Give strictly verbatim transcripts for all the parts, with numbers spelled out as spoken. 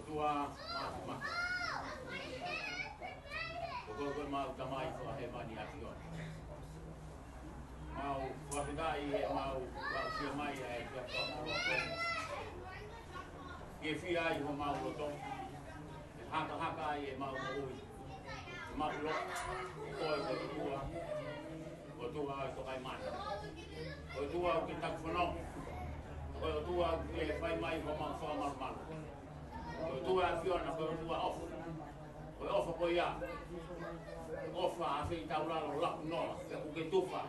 Ua, ma, ma. Ko koe ko ʻemau Tamai fakahēvani ʻAfiona. Mau fakafetaʻi he mau aʻusia mai ʻa e efiafi fakakoloa ko eni. Fiefia ai homau loto. Ke hakahaka ai ʻemau moʻui. Mau loto. Ko koe ko e ʻOtua. Ko e ʻOtua ʻo e tokaimaʻananga. Ko e ʻOtua ʻoku ke taki fononga. Ko e ʻOtua ʻoku ke fai mai homau fakamalumalu. Ko e ʻOtua ʻAfiona, ko e ʻOtua ʻofa. Ko e ʻofa ko ia. ʻOfa ʻa e feitaulalo laku noa, pea ʻoku ke tufa.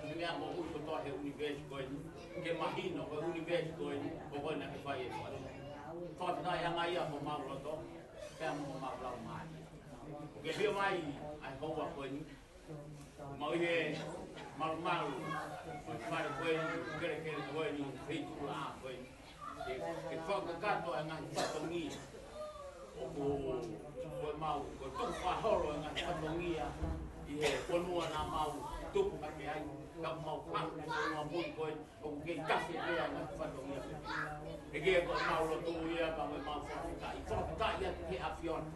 Ko e meʻa moʻui kotoa he ʻunivēsi ko eni. Ke mahino ko e ʻunivēsi ko eni, ko koe naʻa ke fai e fakatupu. Fakafetaʻi ange ia homau loto, pea mo homau laumālie. ʻOku ke ʻafio mai ʻa e houa ko eni. Mau ʻi he malumalu ʻo e fale ko eni, kelekele ko eni, feituʻulaʻā ko eni. Ke, ke fakakakato e ngaahi fatongia. ʻOku, ko ʻemau, ko e tukufakaholo e ngaahi fatongia ʻi he fonua naʻa mau tupu hake ai. Ka mau haʻu ki he fonua muli ko eni. ʻOku kei tafe pē ʻa e ngaahi fatongia. ʻEiki, ko ʻemau lotu ia, ka ko ʻemau fakafetaʻi. Fakafetaʻi atu ki he ʻAfiona.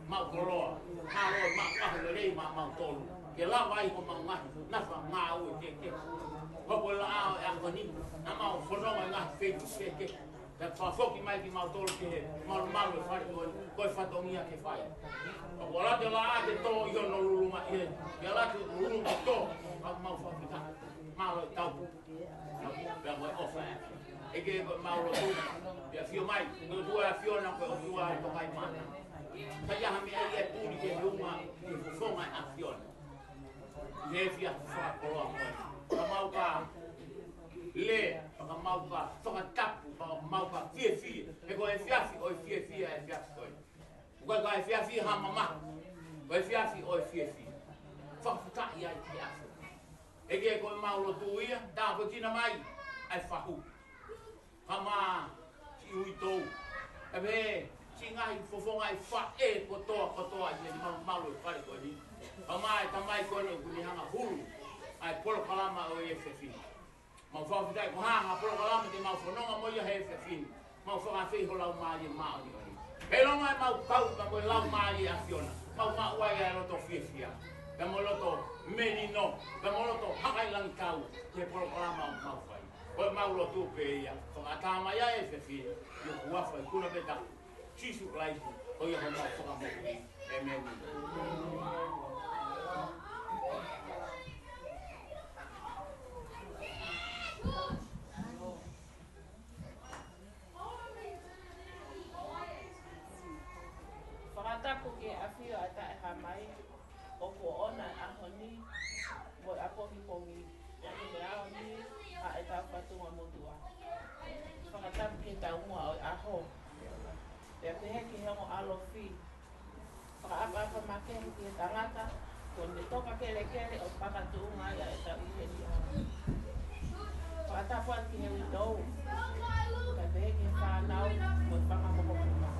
Mau koloa. Mālō, mau ʻaho lelei maʻamautolu. Ke lava ai homau ngaahi nafa ngāue kehekehe. Ko e laʻā ʻo e ʻaho ni. Naʻa mau fononga he ngaahi feituʻu kehekehe. Pea fakafoki mai kimautolu ki he malumalu e fale ko eni. Ko e fatongia ke fai. Ko e laʻā ke tō ʻi hono lulunga ē. Ke laʻā ke lulunga ke tō. Ka mau fakafetaʻi. Mālō e tau. Pea mo e ʻofa ē. ʻEiki, ko ʻemau lotu. Pea ʻafio mai. Ko e ʻOtua ʻAfiona, ko e ʻOtua ʻo e tokaimaʻananga. Ka ʻi ai ha meʻa ia ʻe tuli ke he uma, ke fofonga e ʻAfiona. ʻI he efiafi fakakoloa ko eni. Ka mau ka lea, ka mau ka fakatapu, ka mau ka fiefia. He ko e efiafi ʻo e fiefia, efiafi ko eni. Ko e ka efiafi ha mamahi. Ko e efiafi ʻo e fiefia. Fakafetaʻi ai ki he ʻAfiona. ʻEiki, ko ʻemau lotu ia, tāpuekina mai ʻa e fahu. Ka mau siʻi uitou. Ka pehē, siʻi ngaahi fofonga ʻi faʻē kotoa, kotoa ʻi he malumalu e fale ko eni. Ka mau e tamai ko eni ʻoku ne hanga hulu ʻa e polokalama ʻo e efiafi ni. Mau fakafetaʻi ko e hā ha polokalama te mau fononga mo ia he efiafi ni. Mau fakaafeʻi ho Laumālie Māʻoniʻoni. Pea ʻilonga ʻemau kau ka mo e Laumālie ʻAfiona. Mau maʻu ai ʻa e loto fiefia. Pea mo e loto melino. Pea mo e loto hakailangitau. Ki he polokalama ʻoku mau fai. Ko ʻemau lotu pē ia, fakaʻatā mai ʻa e efiafi ni, ʻi he huafa ikuna pē taha, Sīsū Kalaisi, ko ia homau Fakamoʻui. ʻĒmeni. Fakatapu ki he ʻafio ʻa e Taʻehāmai, ʻoku ʻoʻona e ʻaho ni, mo e ʻapongipongi, ʻa e meʻa ʻo ni, ʻa e tau fatunga motuʻa. Fakatapu ki he taumuʻa ʻo e ʻaho. Pea pehē ki he ongo ʻalofi. Fakaʻapaʻapa makehe ki he tangata, kuo ne toka kelekele ʻo fakatuʻunga ai ʻa e tau ʻi he ʻi ʻaho. Fakatapu atu ki he uitou. Kae pehē ki he fānau, mo e fanga mokomoka.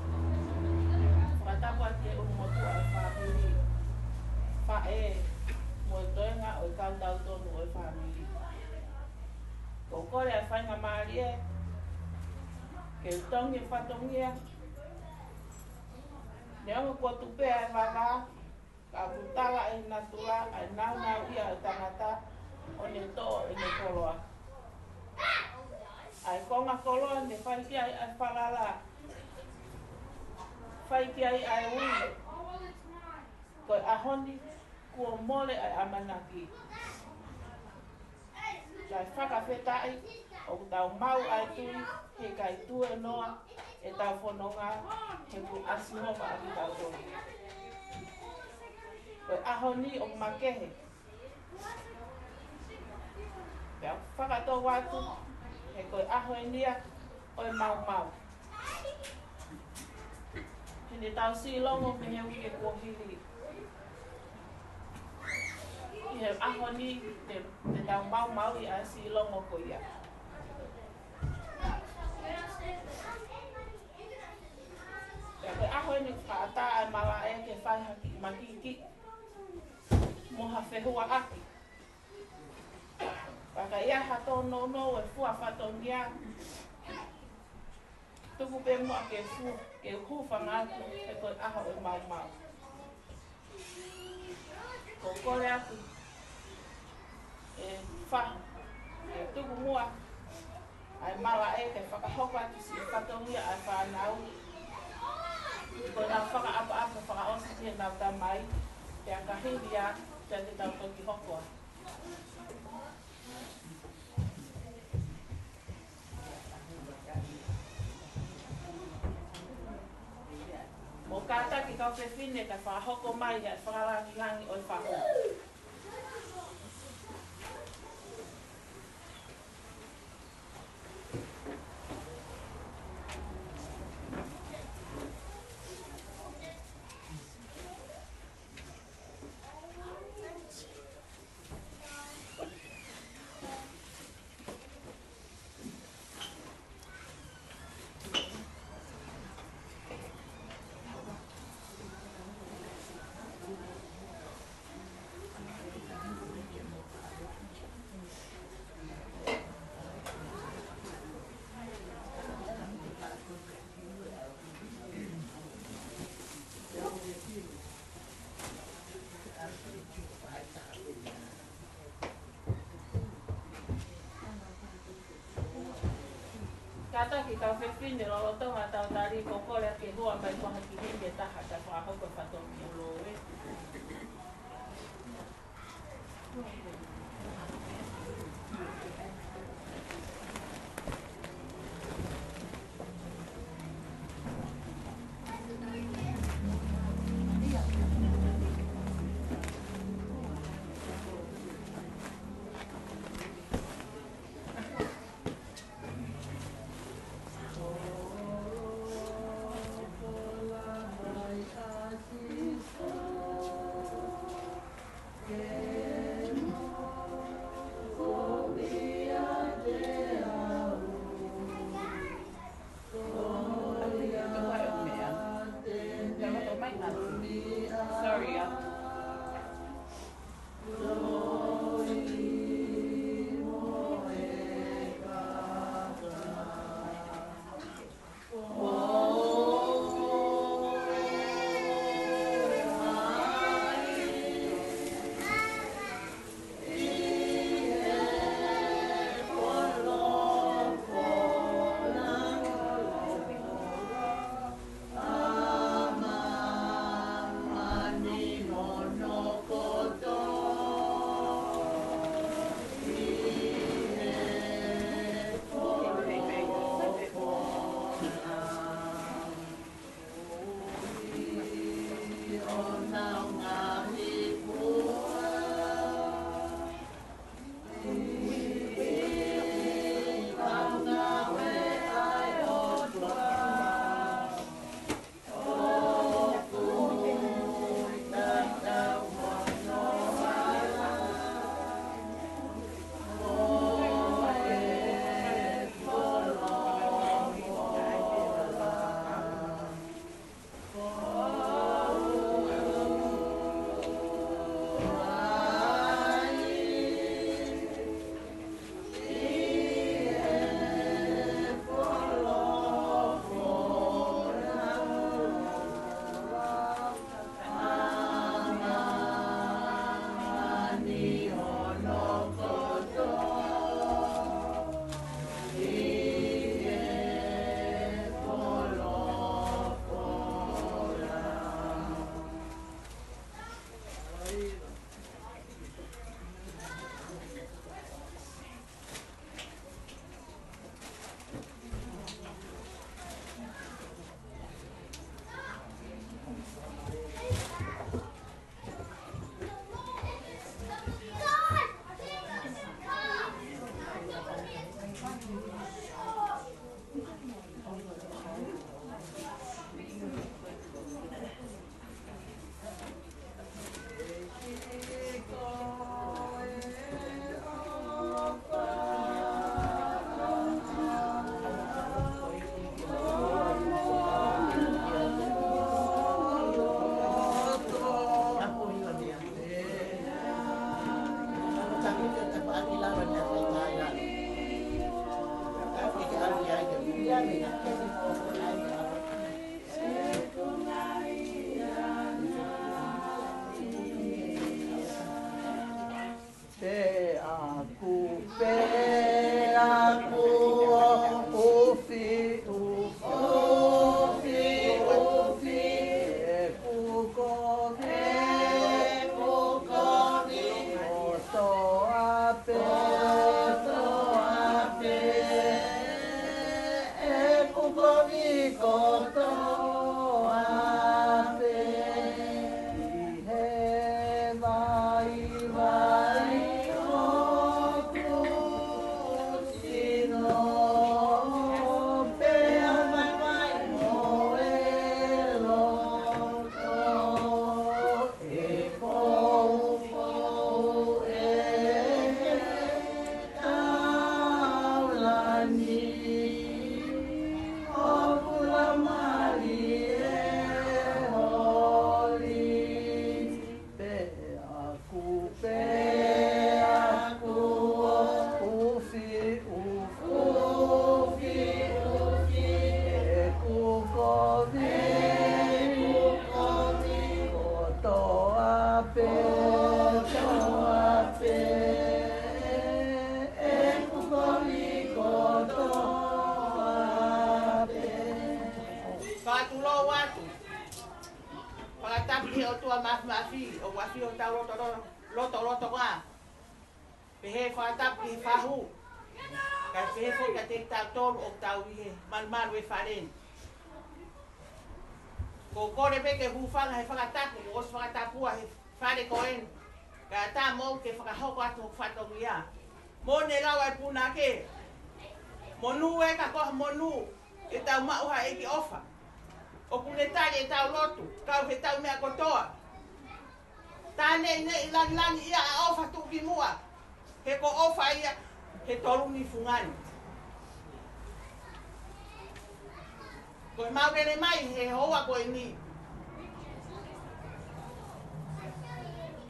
Fakatapu atu ki he ʻulumotuʻa ʻo e fāmili. Faʻē, mo e toenga ʻo e kau tautonu ʻo e fāmili. ʻOku ou kole ʻa e faingamālie, ke u tongi e fatongia. Neongo kuo tupu pē ʻa e vavā, ka ʻoku tala ʻe he natula ʻa e naunauʻia ʻo e tangata ʻo ne toʻo ʻene koloa. ʻA e konga koloa ne fai ki ai ʻa e falala. Fai ki ai ʻa e ui. Ko e ʻaho ni kuo mole ʻa e ʻamanaki. Kae fakafetaʻi, ʻoku tau maʻu ʻa e tui, heʻikai tuēnoa ʻetau fononga, he kuo ʻasi homa ʻa kitautolu. Ko e ʻaho ni ʻoku makehe. Pea fakatou atu, he ko e ʻaho eni ia ʻo e maumau. He ne tau sīlongo mei he uike kuo hili. ʻI he ʻaho ni te, te tau maumauʻi ʻa e sīlongo ko ia. Pea ko e ʻaho eni fakaʻatā ʻa e malaʻe ke fai ha kiʻi makikiʻi mo ha fehuaʻaki. Pea ka ʻi ai ha tōnounou e fua fatongia, Tuku pē muʻa ke fua, ke u hūfanga atu, he ko e ʻaho ʻo e maumau. Ko u kole atu ʻe Fahu ke tuku muʻa ʻa e malaʻe ke fakahoko atu siʻi fatongia ʻa e fānau. Ko ʻenau fakaʻapaʻapa fakaʻosi ki heʻenau tamai, pea ka hili ia, pea te tau toki hoko ā. Mou kātaki kau fefine kae fakahoko mai ʻa e fakalangilangi ʻo e fahu. Kātaki kau fefine lolotonga ʻetau tali, ko u kole ke hū mai ko ha kiʻi himi ʻe taha kae fakahoko e fatongia. atu. Fakatapu ki he ʻOtua Māfimafi, ʻoku ʻafio ʻi hotau loto, loto, loto, loto ʻa. Pehē fakatapu ki he fahu. Kae pehē foki kiate kitautolu ʻoku tau ʻi he malumalu ʻo e fale ni. Ko e kole pē ke hūfanga he fakatapu, kuo ʻosi fakatapua he fale ko eni. Kae ʻatā moʻoku ke fakahoko atu hoku fatongia. Mo ne lau ai punake. Monū ē ka ko ha monū, ke tau maʻu ha ʻEiki ʻofa. ʻOku ne tali ʻetau lotu, kau he tau meʻa kotoa. Tā neʻineʻi langilangiʻia ʻa e ʻofa tuʻukimuʻa. He ko e ʻofa ia, he tolungi fungani. Ko e mau lele mai he houa ko eni.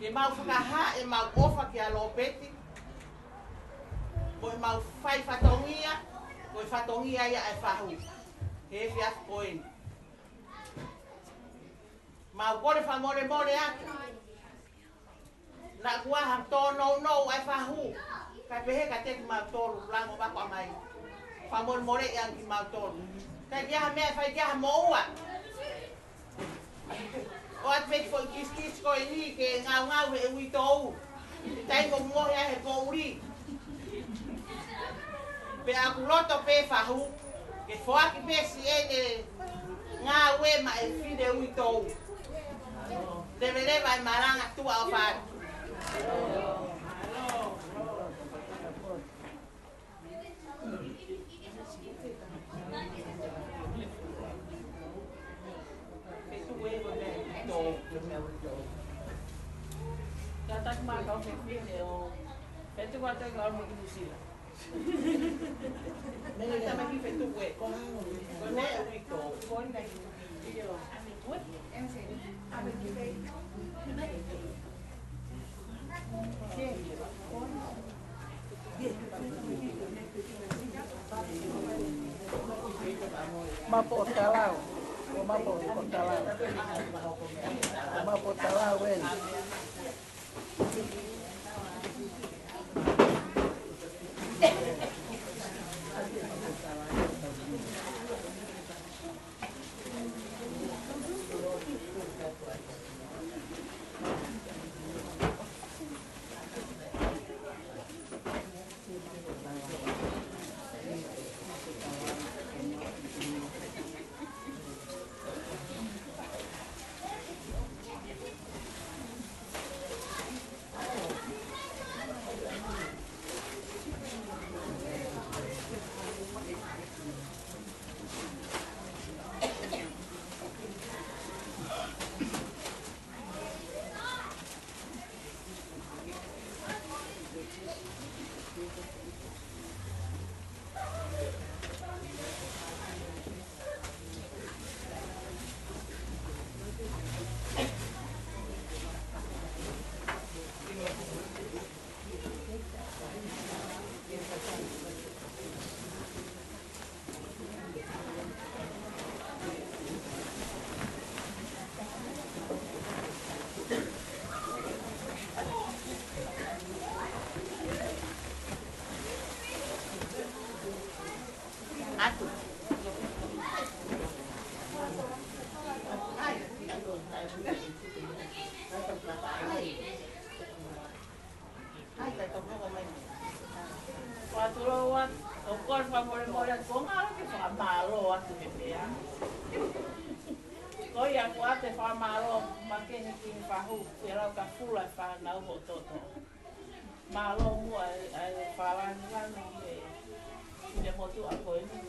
Ke mau fakahā ʻemau ʻofa kia Lopeti. Ko ʻemau fai fatongia, ko e fatongia ia ʻa e fahu. He efiafi ko eni. Mau kole fakamolemole atu. Naʻa kuo ʻi ai ha tōnounou ʻa e fahu. Kae pehē kiate kimautolu, lango mako ʻa mai. Fakamolemoleʻi ange kimautolu. Kae ʻi ai ha meʻa ʻe fai ki ai ha moʻua. ʻOatu pē kiʻi foʻi kisikisi ko eni ke ngaungaue he uitou. Taimi ʻoku ngohe ai he poʻuli. Pea ʻoku loto pē fahu, ke foaki pē siʻene ngāue maʻa e fine uitou. Leveleva e malanga, tuʻa ʻofa atu. Kātaki mai kau fefine ʻo fetuku atu ki Nuʻu Sila. Meʻa tama ki fetuku ē. Ko e meʻa uitou. Mapo ʻo talau. Ko mapo ʻo talau. Ko mapo ʻo talau eni. Fakatulou atu, ʻoku ou fakamolemole atu, ʻoku ou ngalo ke fakamālō atu he meʻa. Ko ia ʻoku ou ʻoatu e fakamālō makehe ki he fahu, ke lau ka fula e fānau hoʻo toto. Mālō muʻa ʻa e, ʻa e fakalāngilangi ʻi he, ʻi he motuʻa ko eni.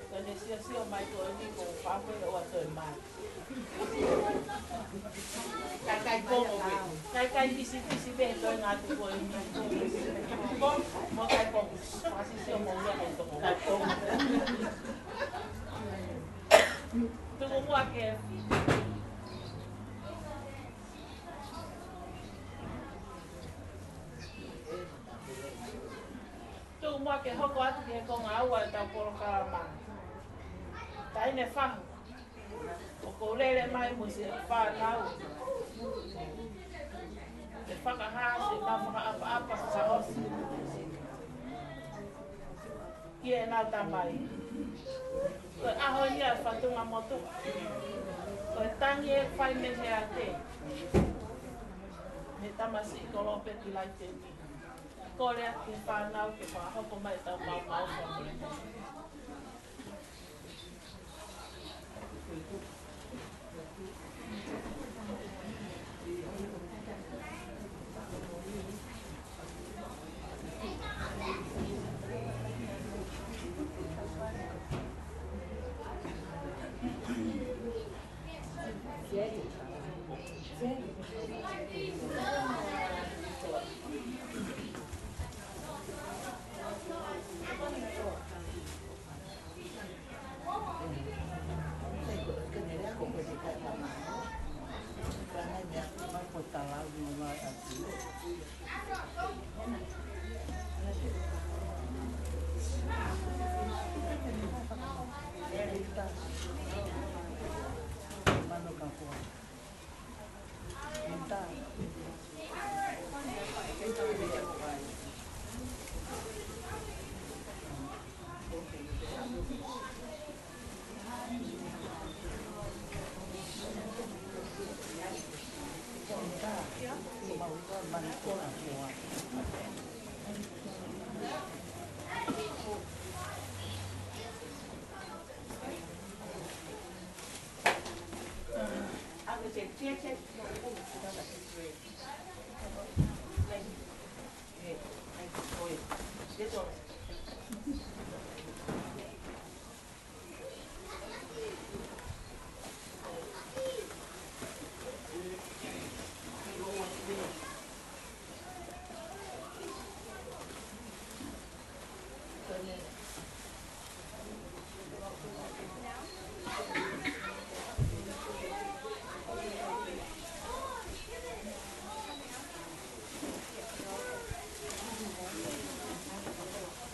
Ko ʻene siosio mai ko eni ko e fāmili ʻo ʻoatu e mai. Kae kai pongo pē. Kae kai pisipisi pē he toenga atu ko eni. Mo kai pongo. Fakasisio mo ia ko toko. Kai pongo. Tuku muʻa ke Tuku muʻa ke hoko atu ki he konga ua ʻetau polokalama. Taʻahine fahu. ʻOku ou lele mai mo siʻi fānau. ʻE fakahā siʻenau fakaʻapaʻapa fakaʻosi. Ki heʻenau tamai. Ko e ʻaho ia ʻa e fatungamotuʻa. Ko e tangi ʻe fai mei he ate. Mei he tamasiʻi kolope ki Laiteni. Kole atu ki he fānau ke fakahoko mai ʻetau maumau fakakolope.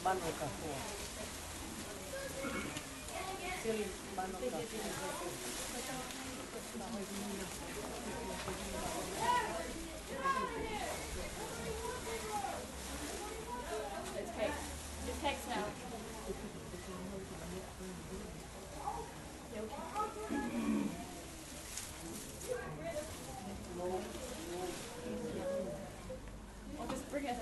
Mano ka hoa. Sili, mano ka. It's cakes. It's cakes now. I'll just bring it.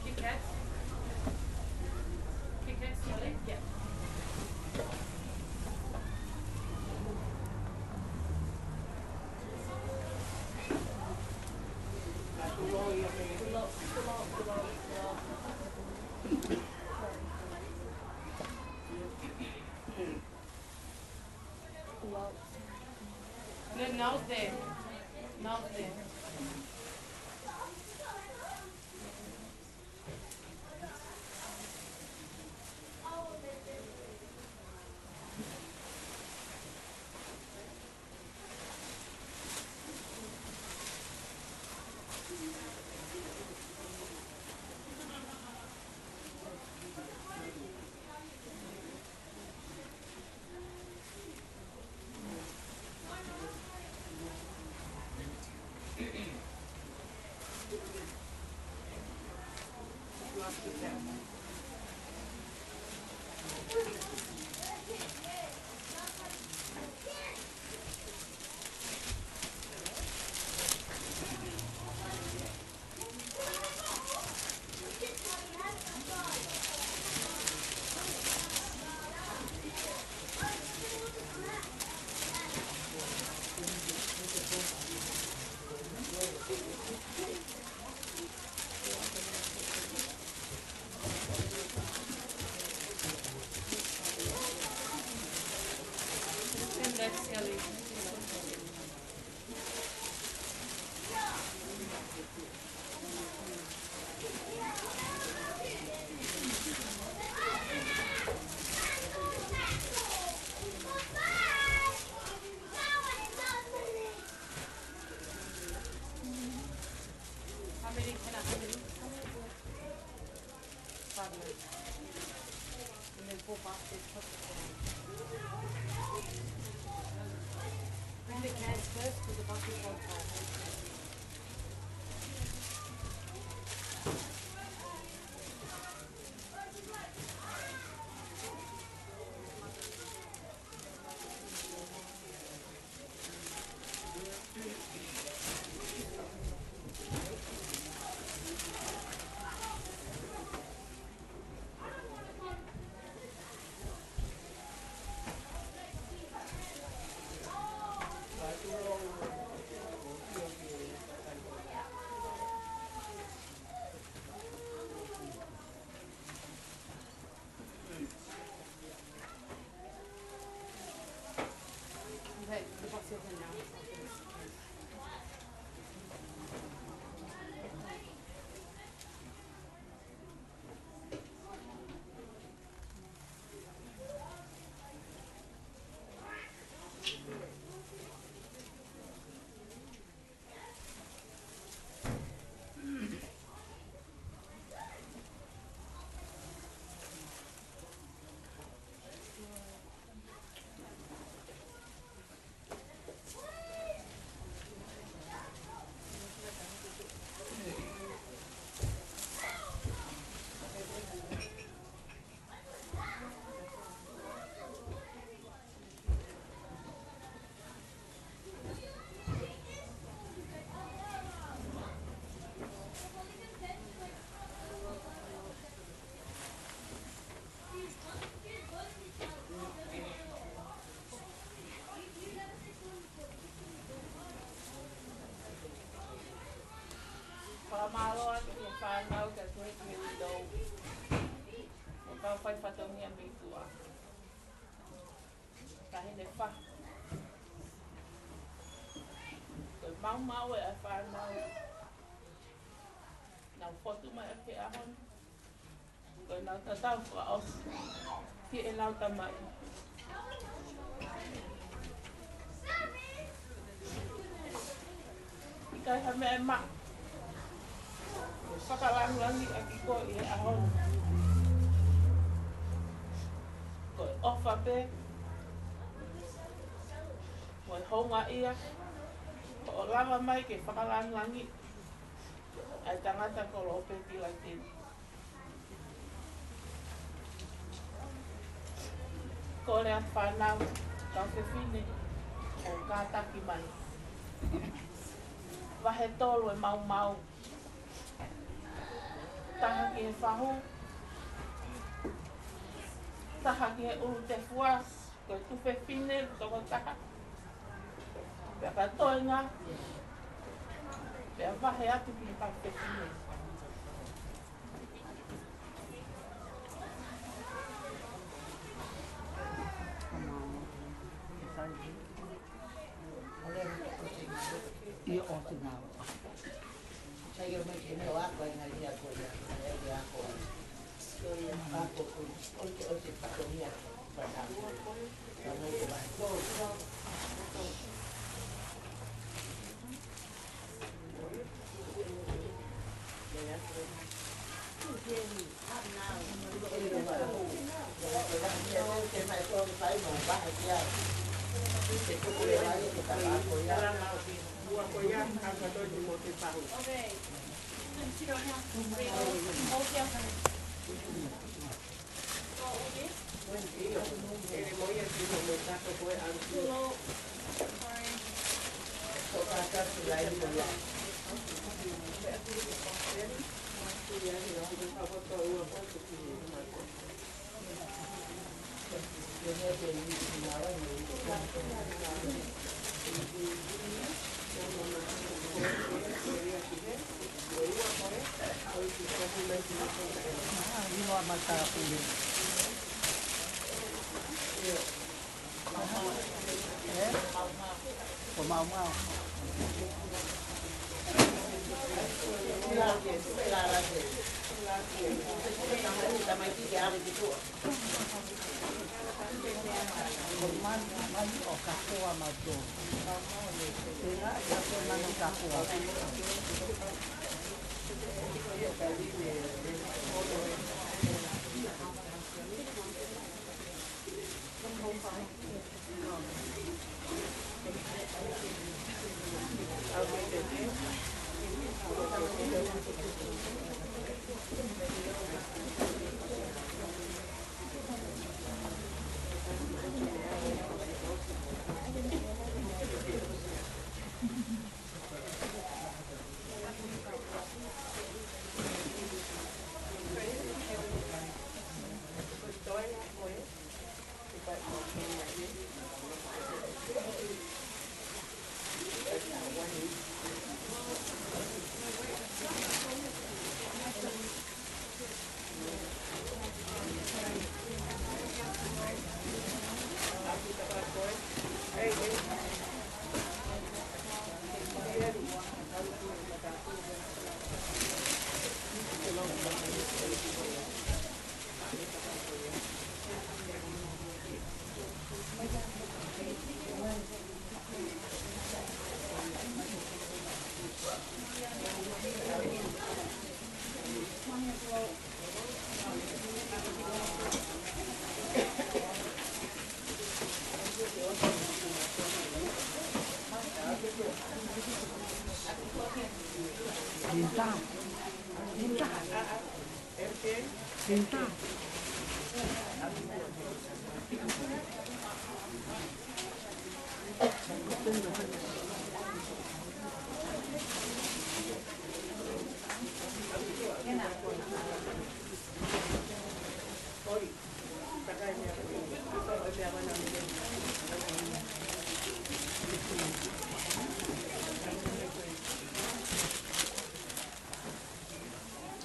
Kit Kats? Kit Kats, really? Yeah. Good, nose there. Nose there. And then four baskets, put the cans. Bring the cans first, put the bucket on top. Fakamālō atu ki he fānau ka tuhe ki he window. Mo kau fai fatongia mei tuʻa. Taʻahine Fahu. Ko e maumau ʻa e fānau. Nau fotu mai ʻaki he ʻaho ni. Ko ʻenau tatau fakaʻosi ki heʻenau tamai. ʻIkai ha meʻa ʻe maʻu ke fakalangilangiʻaki koe ʻi he ʻaho ni. Ko e ʻofa pē mo e houngaʻia hoʻo lava mai ke fakalangilangiʻi ʻa e tangata ko Lopeti Laiteni. Kole atu fānau, kau fefine, ʻo kātaki mai. Vahe tolu e maumau. Taha ki he fahu, taha ki he ʻulu tefua, ko e tuofefine tokotaha. Pea ka toe ngata, pea vahe atu ki he kau fefine. ʻIo, ʻo te nau.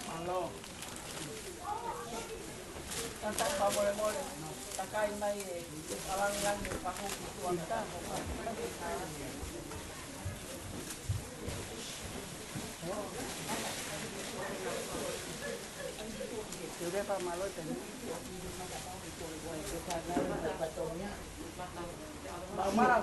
Mālō. Tata fakamolemole. Takai mai e fakalāngilangi ʻo e pahu ki tuʻa. Te u lea fakamālō atu. Maumau.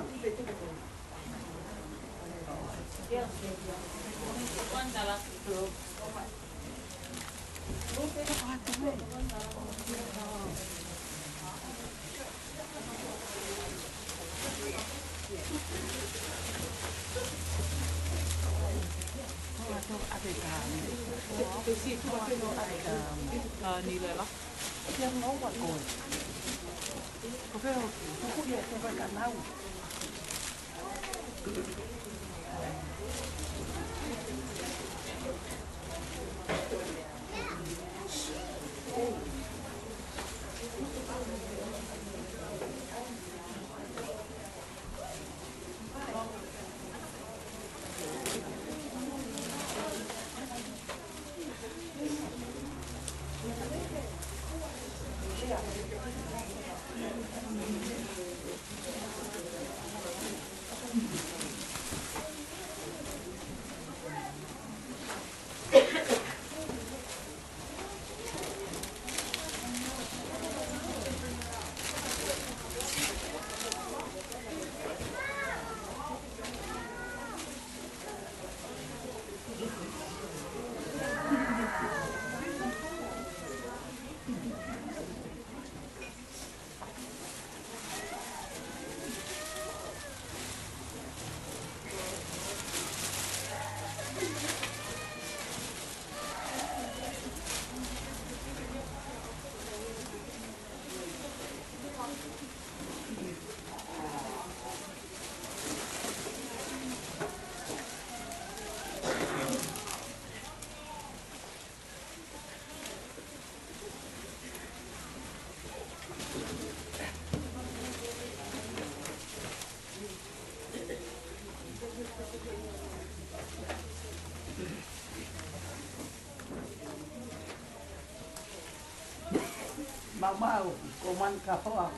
Maumau, ko Manukafoa,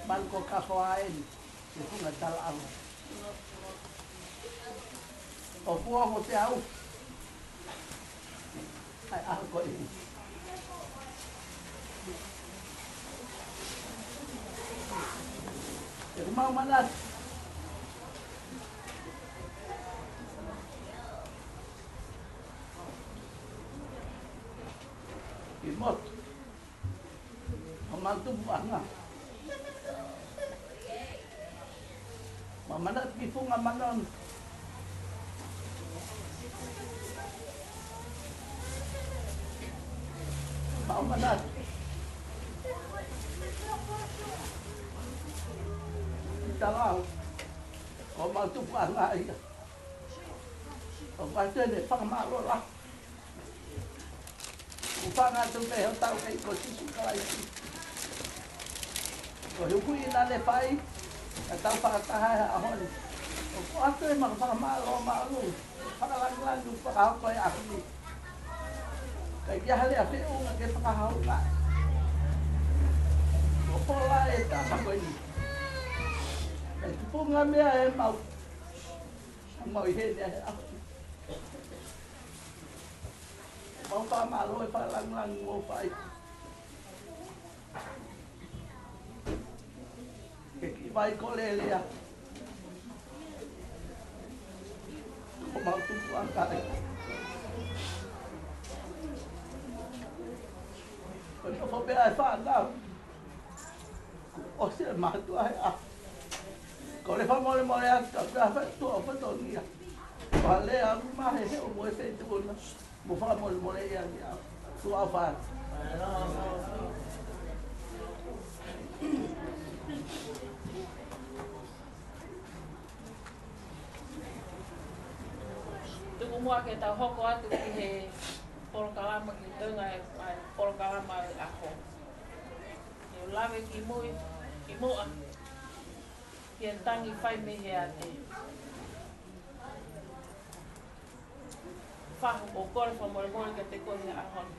Manukokafoa eni, ʻi he funga talaʻau. ʻOku ʻi ai hoʻo au. ʻAi, ʻaho ko eni. ʻOku mau manatu. ʻI motu. ʻOku mau tupuʻanga. Mau manatu ki Funga Manonu. Mau manatu ki Talau. ʻOku mau tupuʻanga ia. ʻOku ʻoatu ʻene fakamālō lahi. ʻOku hūfanga atu pē hotau ʻEiki ko Sīsū Kalaisi. Ko e huhuʻi naʻa ne fai, ka tau fakataha he ʻaho ni. ʻOku ʻoatu ʻema fakamālō māʻolunga, fakalāngilangi ʻoku fakahoko he ʻaho ni. ʻIkai ke ʻi ai ha lea feʻunga ke fakahoko. ʻOku pola e tama ko eni. ʻIkai tupunga meʻa ʻe mau. Mau ʻi heni he ʻaho ni. Mau fakamālō e fakalāngilangi ʻoku fai. Ke ki vai ko lelea. ʻOku mau tupuʻanga ai. Ko e nofo pē ʻa e fānau. ʻOsi e mātuʻa he ʻaho. Kole fakamolemole atu ka ʻoku ʻi ai ha faʻahinga tuʻa ʻoku fatongia. Ko ha lea ʻoku mahehe ʻo mo e feituʻu na. Mo fakamolemole ia ni au. Tuʻa ʻofa atu. Tuku muʻa ke tau hoko atu ki he polokalama, ki he toenga e, ʻa e polokalama e ʻaho. Te u lave ki mui, ki muʻa, ki he tangi fai mei he ate. Fahu, ʻoku ou kole fakamolemole kiate koe he ʻaho ni.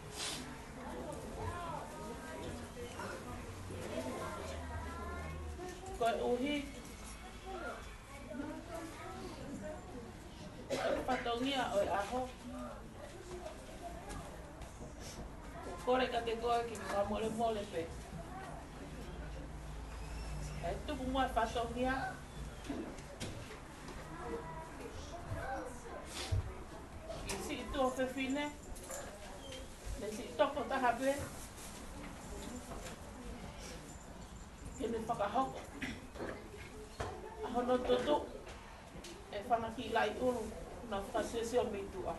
Koeʻuhi ko e fatongia ʻo e ʻaho, ʻoku ou kole kiate koe ke ke fakamolemole pē. ʻE tuku muʻa e fatongia ki he siʻi tuofefine, mo e siʻi tokotaha pē, ke ne fakahoko ʻa hono tutuʻu e fanga kiʻi laʻi ʻulu naʻa nau fakasiosio mei tuʻa.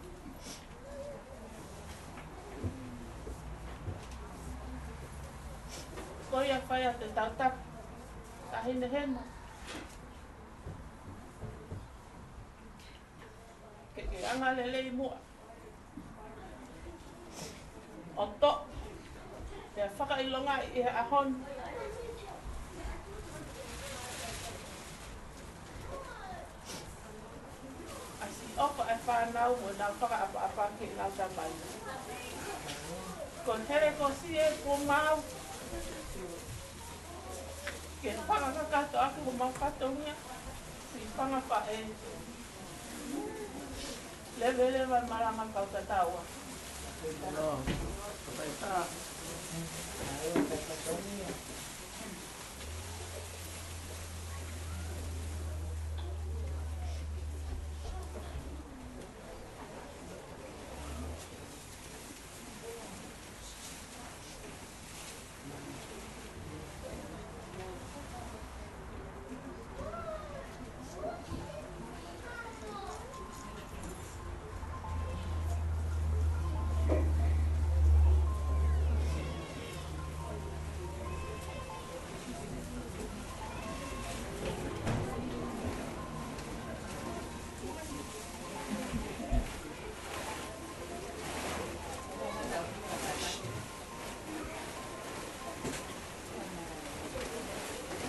Ko ia, fai atu e tautapu, Taʻahine Hema, ke ke angalelei muʻa ʻo toʻo pea fakaʻilongaʻi ʻi he ʻaho ni ʻa e siʻi ʻofa ʻa e fānau mo ʻenau fakaʻapaʻapa ki heʻenau tamai. Ko e helekosi ē kuo maau, ke fakakakato ʻaki homau fatongia, siʻi fanga faʻē. Leveleva e malanga, kau tatau ā.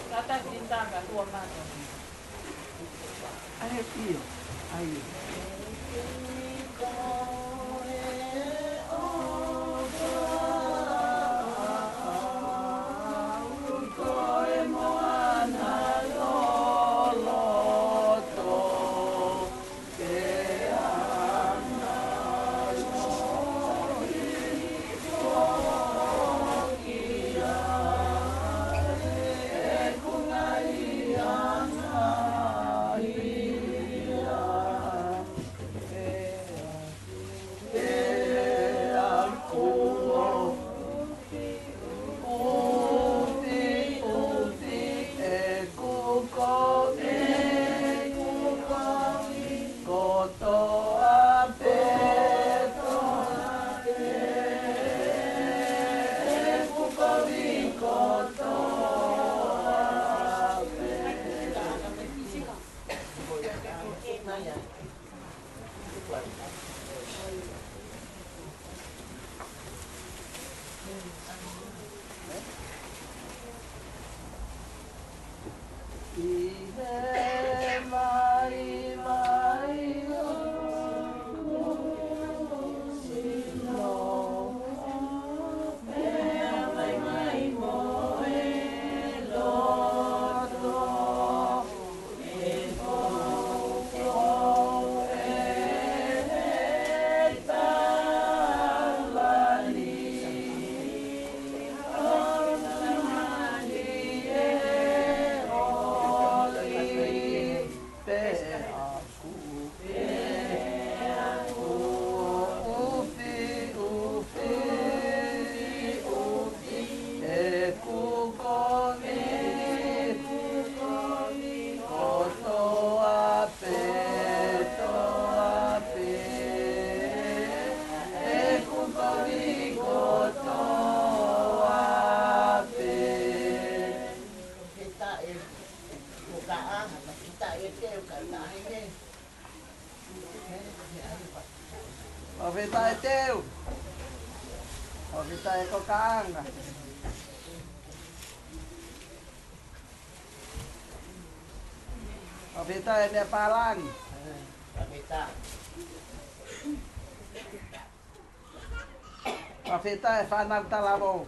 Tata tinta ka tua mata. ʻAi, ʻio. ʻAi. Fakafetaʻi e teu. Fakafetaʻi e kokaʻanga. Fakafetaʻi e meʻa pālangi. Fakafetaʻi e fānau talavou.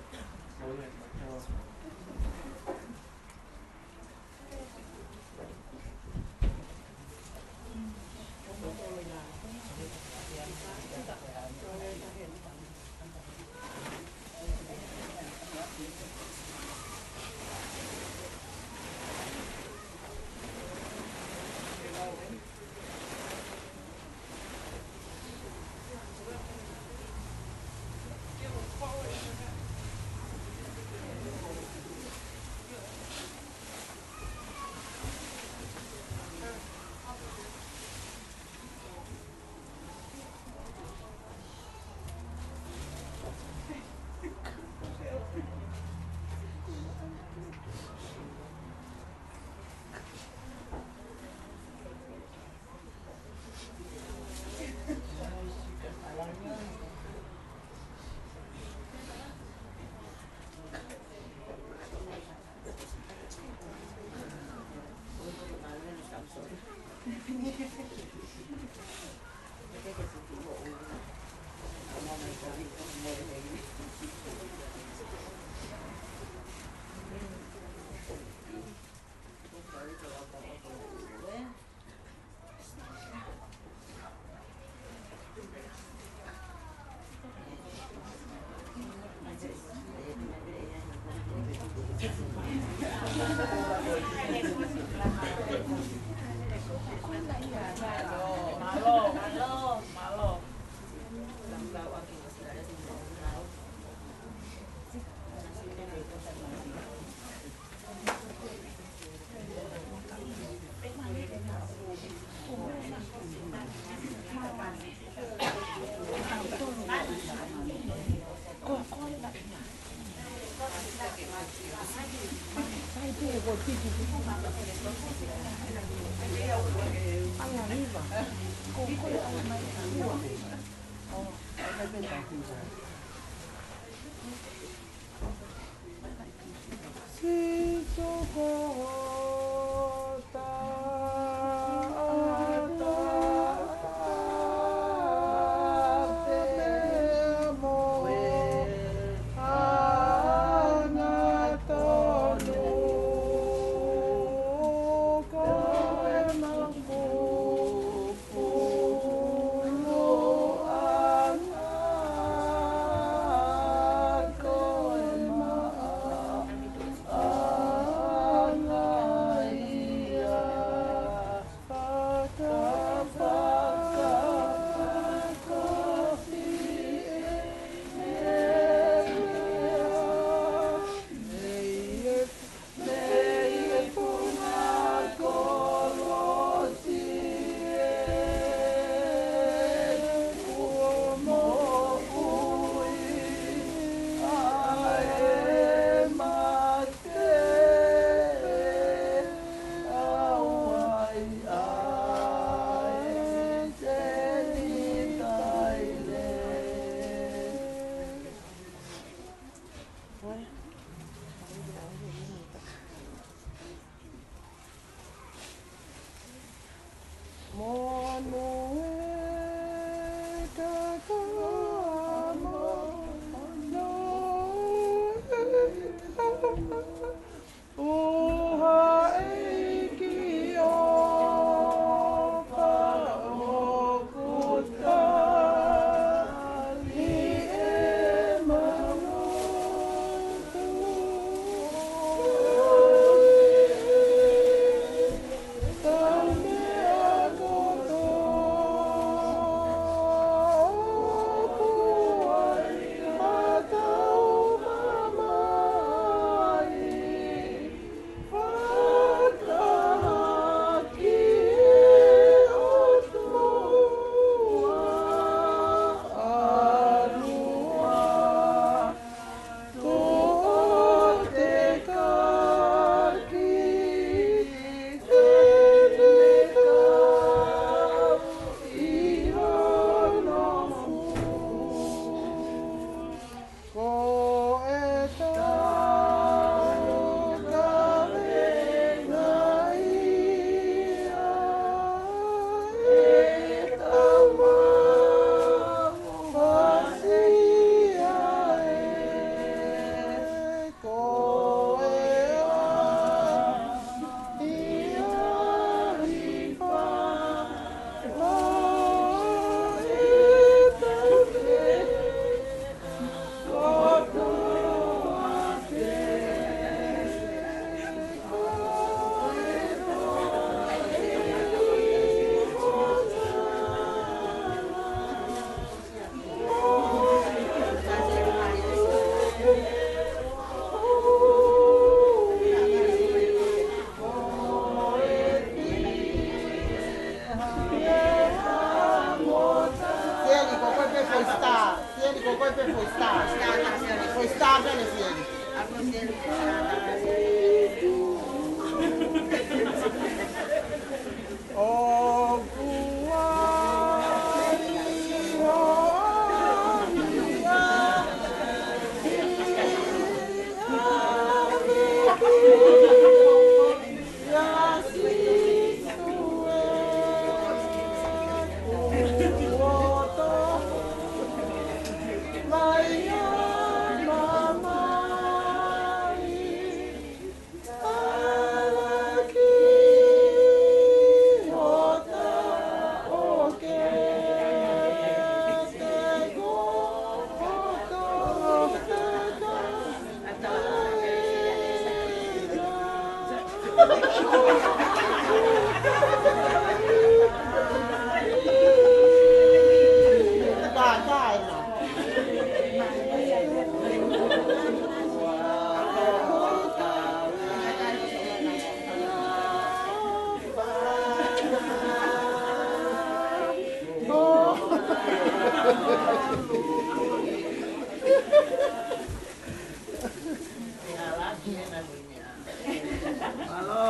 Mālō.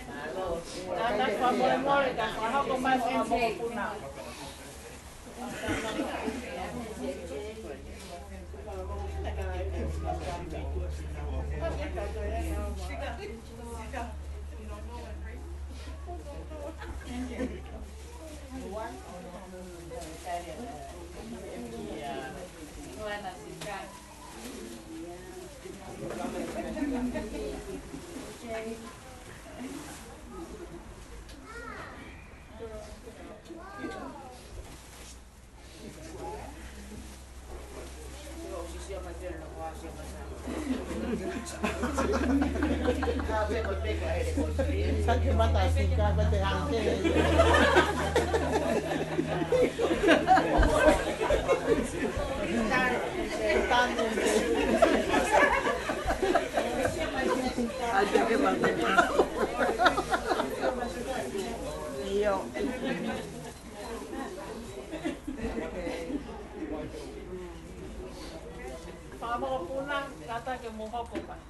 Mālō. Tata fakamolemole, ka fakahoko mai fakamolemole puna. Sake mata sika, ko te hangē. Ai, te ke mata. ʻIo. Fakamolemole puna, kātaki mou hoko mai.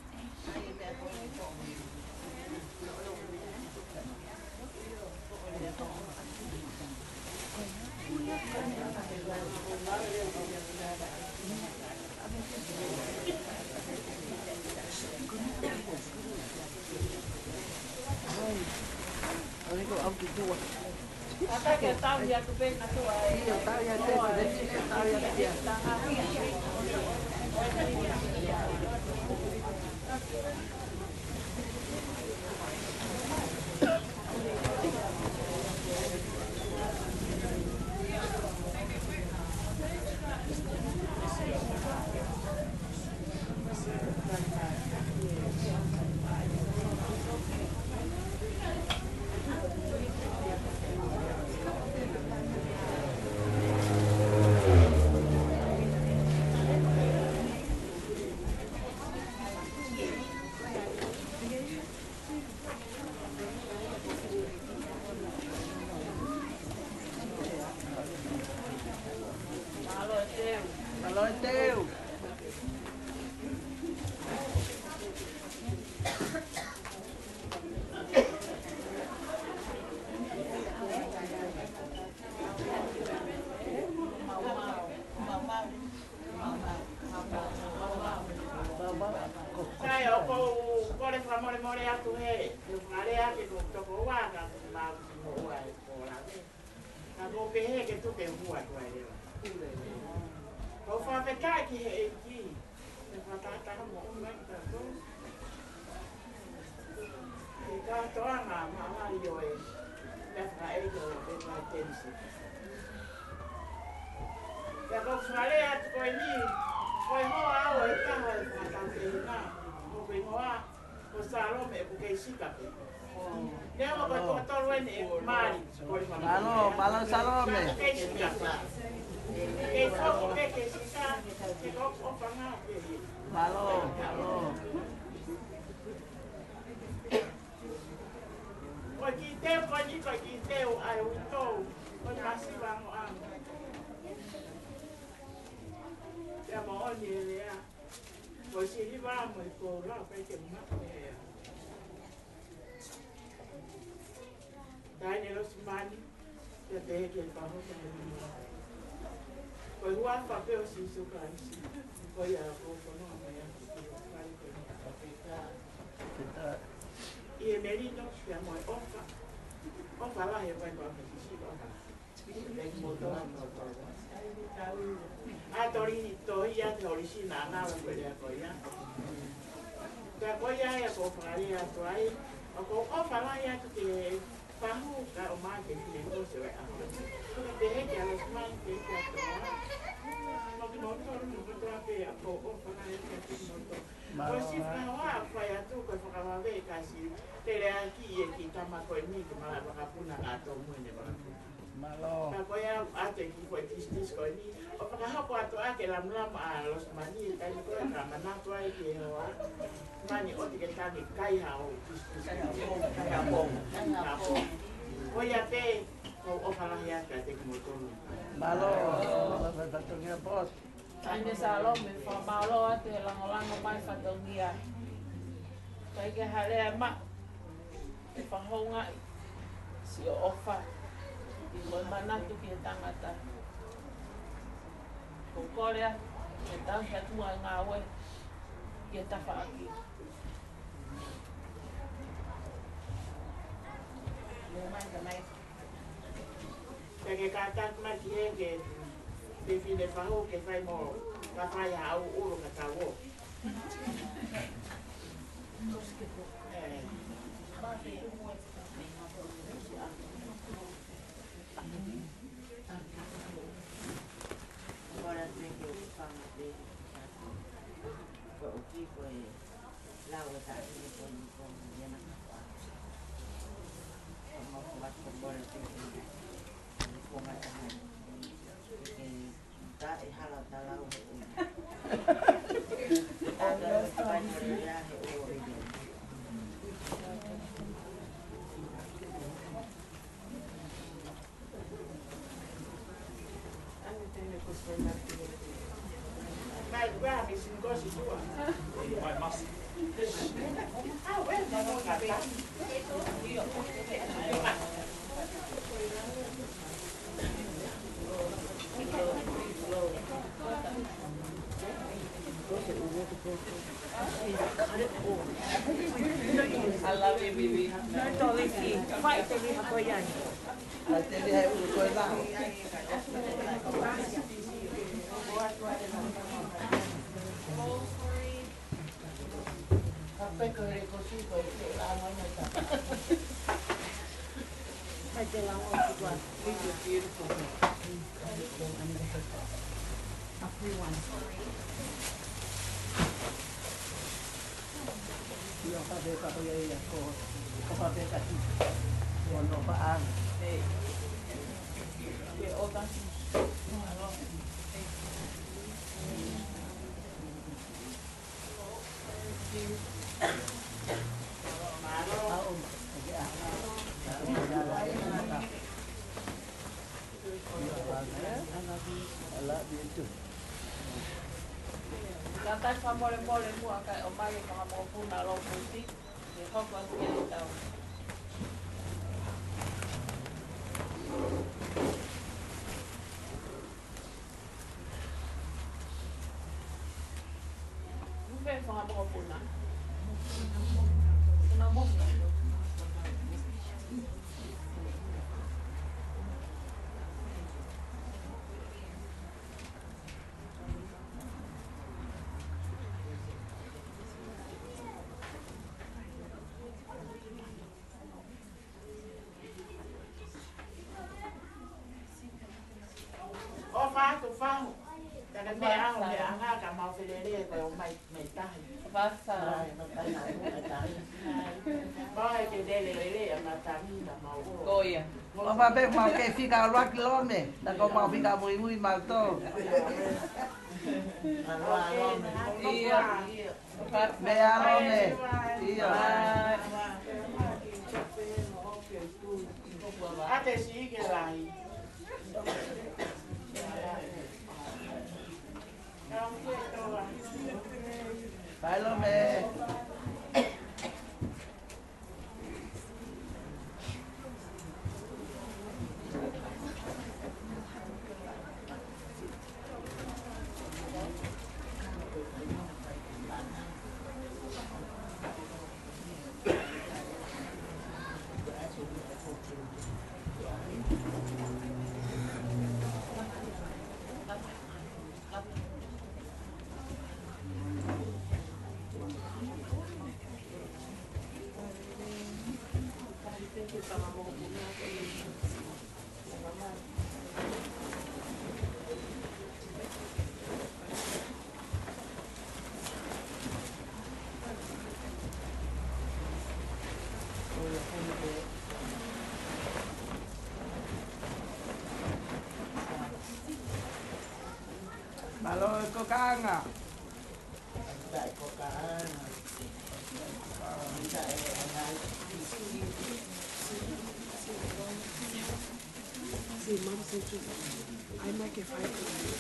Mālō e teu. Sai, ʻoku ou kole fakamolemole atu he, he fakalea ke u toko ua ka mau mo ua e kōlane. Ka ʻoku ou pehē ke tuku e hua atu ai leva. ʻOku ou fakafetaʻi ki he ʻEiki, he fakataha mo e ʻOtua. Ki he kātoanga maʻalahi ʻo e, e fakaʻeiki ʻo e Fakatenisi. Pea ko e fakalea atu ko eni, ko e hoa au ʻe taha ʻi he fakatau tehina, ko e hoa, ko Salome ʻoku kei sika pē. Neongo ko e toko tolu eni ʻeku mali, ko e faka- Mālō, mālō Salome. Kei sika. Kei sika, kei sika, kei ko ʻofa ngā pē. Mālō, mālō. Ko e kiʻi teu ko eni, ko e kiʻi teu ʻa e uitou, ko e masiva angoʻango. Pea moʻoni e lea. Ko e siliva mo e koula, ʻoku ʻikai ke maʻu ʻe he taʻahine Losimani, pea pehē ki he pāhoka mo e moa. Ko e huafa pē ʻo Sīsū Kalaisi, ko ia ʻoku ou fononga mai ʻaki ki ho fale ko eni ʻAfilika. ʻI he melino, pea mo e ʻofa, ʻofa lahi ʻoku ʻikai ko ha fefisi, ʻofa lahi. ʻA, toli, tohi ia te holi sina ana ko e lea ko ia. Ka ko ia ia ko fakalea atu ai, ʻoku ou ʻofa lahi atu ki he fahu ka ʻomai ke fine ko se ue ʻaho. Ko e pehē ki a Losimani, pehē ki a Toa. Mo kimoutolu, mo kotoa pē ʻoku ou ʻofa lahi atu ki kimoutolu. Ko e siʻi fakahoha ʻoku fai atu, ko e fakavave kasi, peleaki ia ki he tama ko eni, ke malava kapuna ka tō mui ne malava. Mālō. Ka ko ia ʻoatu e kiʻi foʻi tisitisi ko eni, ʻo fakahoko atu ʻa e lamulamu ʻa Losimani, ʻi he taimi ko ē ka manatu ai ki he hoa, mani ʻoku ke tangi kai hao tisitisi. Kai hao. Kai hao. Ko ia pē, ʻoku ou ʻofa lahi atu kiate kimoutolu. Mālō. Mālō, fatongia boss. Taʻahine Salome, fakamālō atu he langolango mai fatongia. ʻIkai ke hale ai maʻu e fakahoungaʻi siʻo ʻofa ʻi hoʻo manatu ki he tangata. ʻOku ou kole atu ke tau ki atu ʻa e ngāue ki he tafaʻaki. Pea ke kātaki mai ki he ke fefine fahu ke fai mo ka fai ha au ʻulu ka tau ō. ʻE. Lau e taʻahine ko eni ko ia na ka ko a. Ka mau ko atu ko kole te ke ko mai ka mai. Ke ta e hala ta lau he ui. Ta lau e kai ko ia he ui. I love you, baby. No, Toliki. Fight, Toliki, Hakoyani. This is beautiful. A free one. Ia, ka peka ko ia ia ko, ka peka ki. Ko no pa ang. Hey. Ke o ka. Kātaki fakamolemole muʻa kae ʻomai e fanga mokopuna Lōpusi ke hoko atu ki he tau. Upe fanga mokopuna. Fanga mokopuna. ʻOfa atu fahu. Tana meʻa ʻaho meʻa anga ka mau felele ko e ʻomai mei tahi. Fasa. Mai, mei tahi, mei tahi. Mau ʻai ke lele lele ʻa matahi na mau ō. Ko ia. ʻOfa pē mau ke fika ʻuluaki Lome, na ko mau fika muimui mau tō. Aloha Lome. Ia. Meʻa Lome. Ia. Ate si ke lai. Kau ke toa. Bailome. Mālō e kokanga. See, Mom said to, I make a fight for you.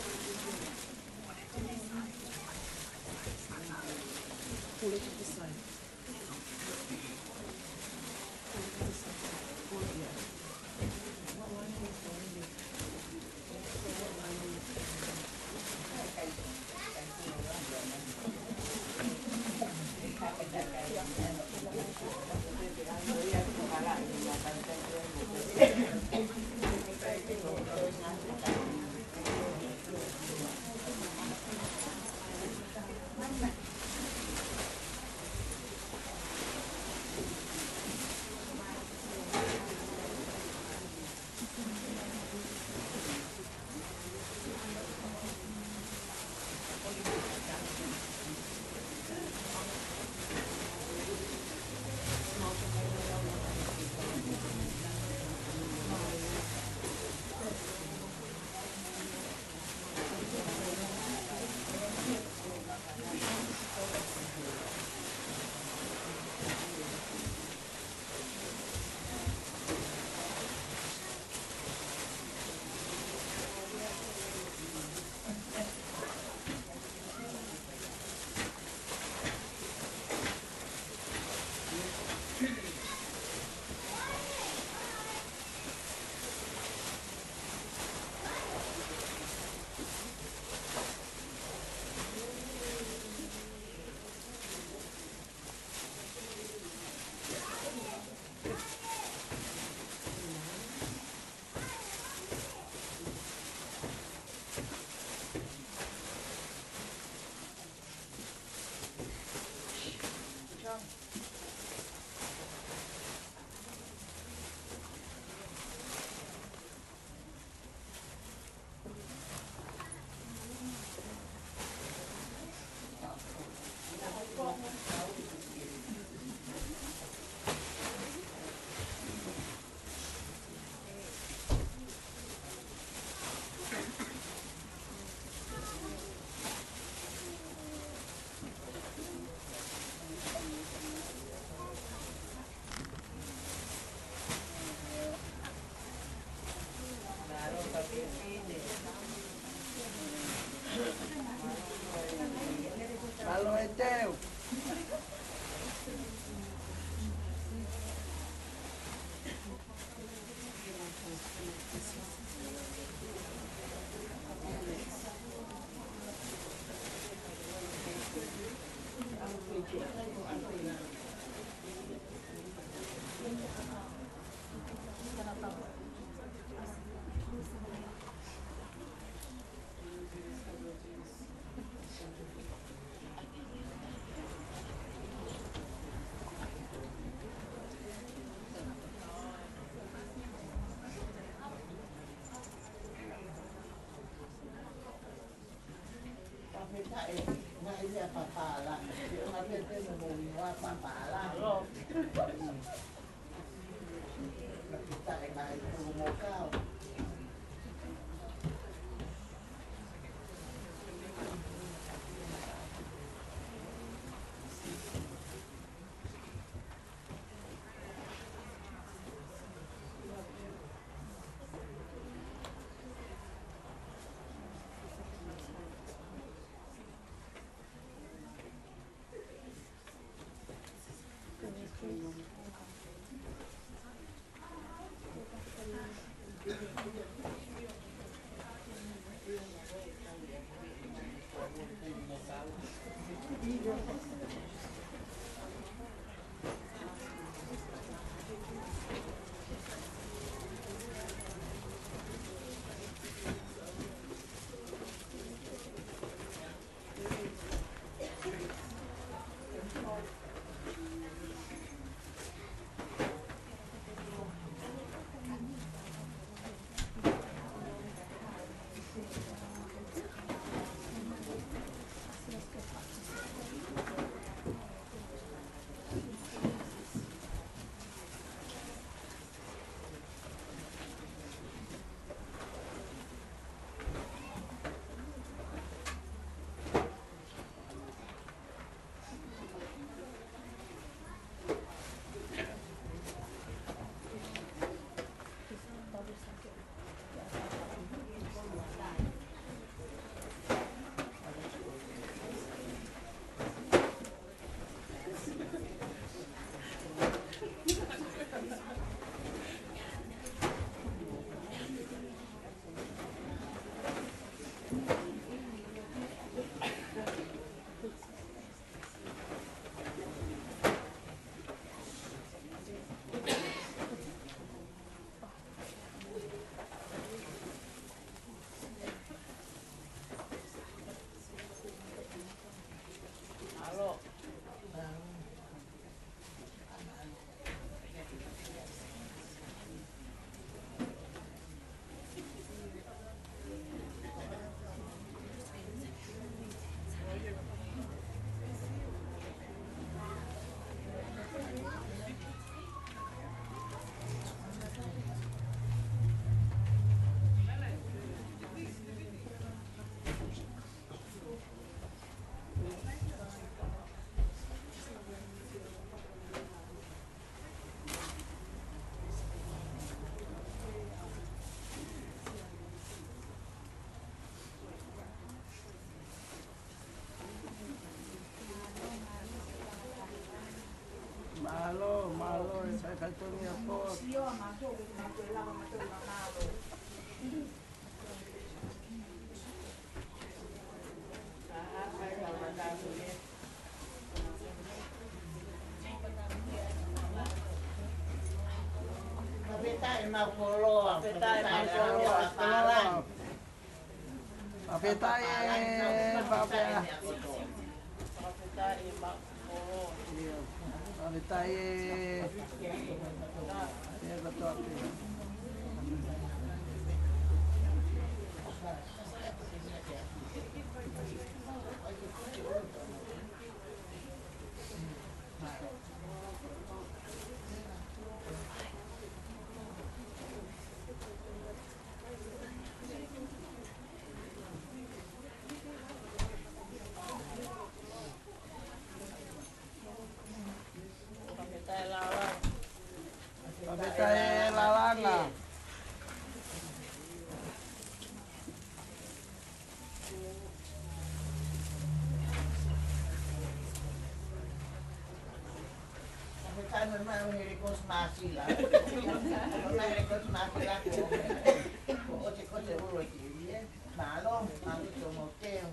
Pull it to the side. Mālō e teu. Mālō, mālō, e sai faitoni a po. Fakafetaʻi mau koloa, fakafetaʻi mau koloa. Fakafetaʻi e, fakafetaʻi. Fakafetaʻi e. Ia, kotoa pē. Fakafetaʻi e lalanga. Fakafetaʻi mai he Kolisimasi la. Mai he Kolisimasi la ko. Ko ʻosi ko e ulo ki lie. Mālō, mālō tō mau teu.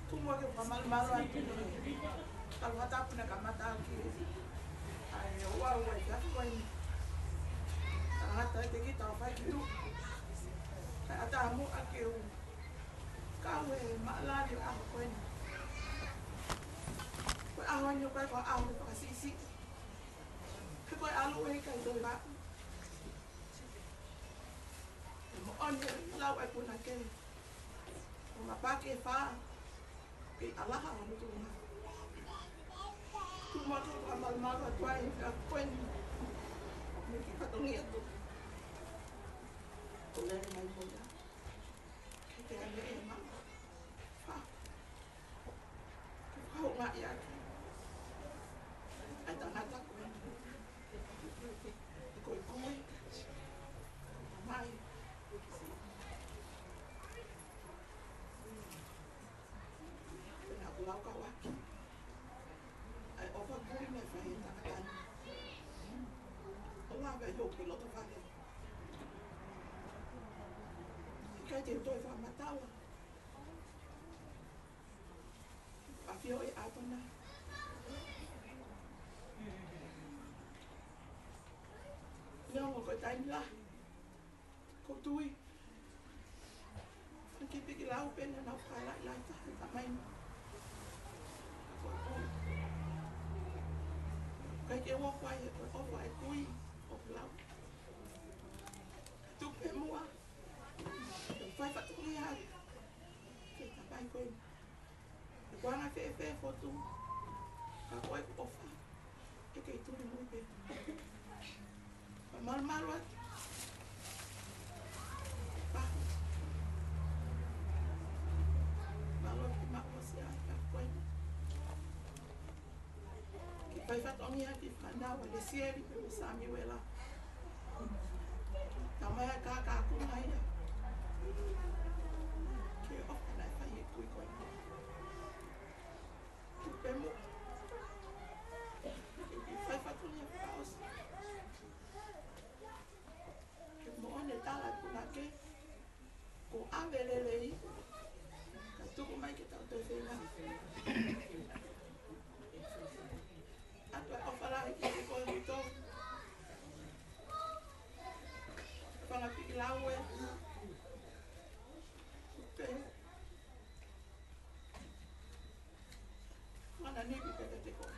Tuku muʻa ke u fakamalumalu atu. Talu ha tapu naʻe kamata ʻaki ʻa e ua ua i taku ko eni. Tangata e te kita o fai ki tuʻa. Kae ʻatā muʻa ke u kau e maʻalali ʻo e ʻaho ko eni. Ko e ʻaho eni ʻoku ʻikai ko ha ʻaho fakasiʻisiʻi. He ko e ʻalu ʻe ʻikai toe vaʻu. Moʻoni e lau ʻa e punake. ʻO mapaki e fā. Kei ʻalaha ʻo mutu ma. Tuku muʻa ke u fakamalumalu atu ai he ʻaho ko eni. Mei he fatongia atu. Lele mai mo ia. Ke te ane e ma. Fa. Ke fakahoungaʻi ʻaki ʻa e tangata ko eni. Ko e kui. Mai. Pea naʻa ku laukau ʻaki ʻa e ʻofa kui naʻe fai ʻe he tangata ni. ʻO lava ʻo hoko ki loto fale. ʻIkai te u toe fakamatala. ʻAfioʻi ʻa Tona. Neongo ko e taimi lahi, ʻoku ou tui, ʻa e kiʻi pikilau pē naʻa nau fakalailai taha ʻe he tamai ni. ʻOku ou tui, ʻikai ke u ʻofa ai, he ko e ʻofa ʻa e kui ʻoku lau. Tuku pē muʻa. Fai fatongia ai ki he tamai ko eni. He ko e anga fēfē e fotu, ka ko e ʻofa, ʻe kei tuli mo ia pē. Pea malumalu atu. Pea malumalu atu maʻu ʻo sia ai ka ko eni. Ke fai fatongia ki he fānau ʻa Lesieli pea mo Samiuela. Tamai ʻa e kākākunga ia. Ke ʻofa naʻe fai ʻe he kui ko eni. Tuku pē muʻa. Ke fai fatongia fakaʻosi. Ke moʻoni e tala ʻa e punake. Ko ʻave lelei, ka tuku mai ke tau toe feinga. ʻOatu e ʻofa lahi kiate koe Luto. Fanga pikilau ē. Pē. Mana ni pi pē kiate koe.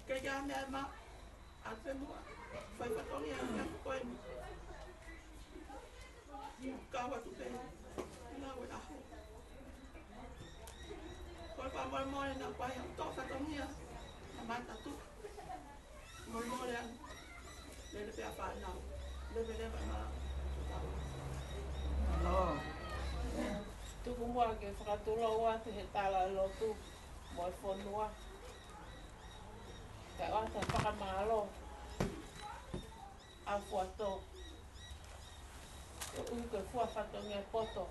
Ke ke ame ma. ʻAlu pē muʻa. Fai fatongia kiate koe ni. Kau atu pē. Lau e ʻaho. Ko e fakamolemole naʻa ku ʻai au tō fatongia. Naʻa mata tu. Molemole ʻa. Lele pē ʻa fānau. Lele pē ʻa fānau. Mālō. Tuku muʻa ke fakatulou atu he tala lotu mo e fonua. Kae ʻoatu e fakamālō ʻa Fuatō. Koeʻuhi ko e fua fatongia poto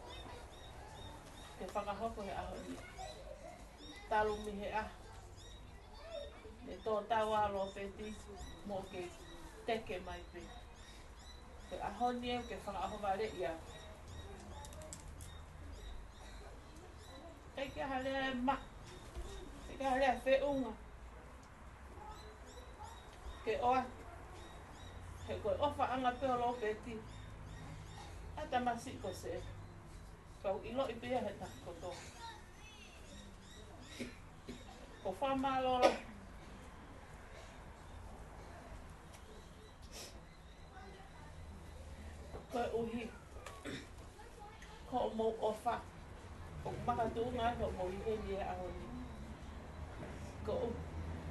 ke fakahoko he ʻaho ni. Talu mei he ʻaho ne tō tau ʻa Lopeti mo ke teke mai pē. Ko e ʻaho ni ʻoku ke fakaʻohovaleʻi au. ʻIkai ke ʻi ai ha lea ʻe maʻu. ʻIkai ke ʻi ai ha lea ʻe feʻunga ke ʻoatu. He ko e ʻofaʻanga pē ʻo Lopeti ʻa e tamasiʻi ko Sē. Kau ʻiloʻi pē ia he taha kotoa. Ko e fakamālō lahi koeʻuhi ko hoʻomou ʻofa ʻoku makatuʻunga ai hoʻomou ʻi heni he ʻaho ni. Ko u,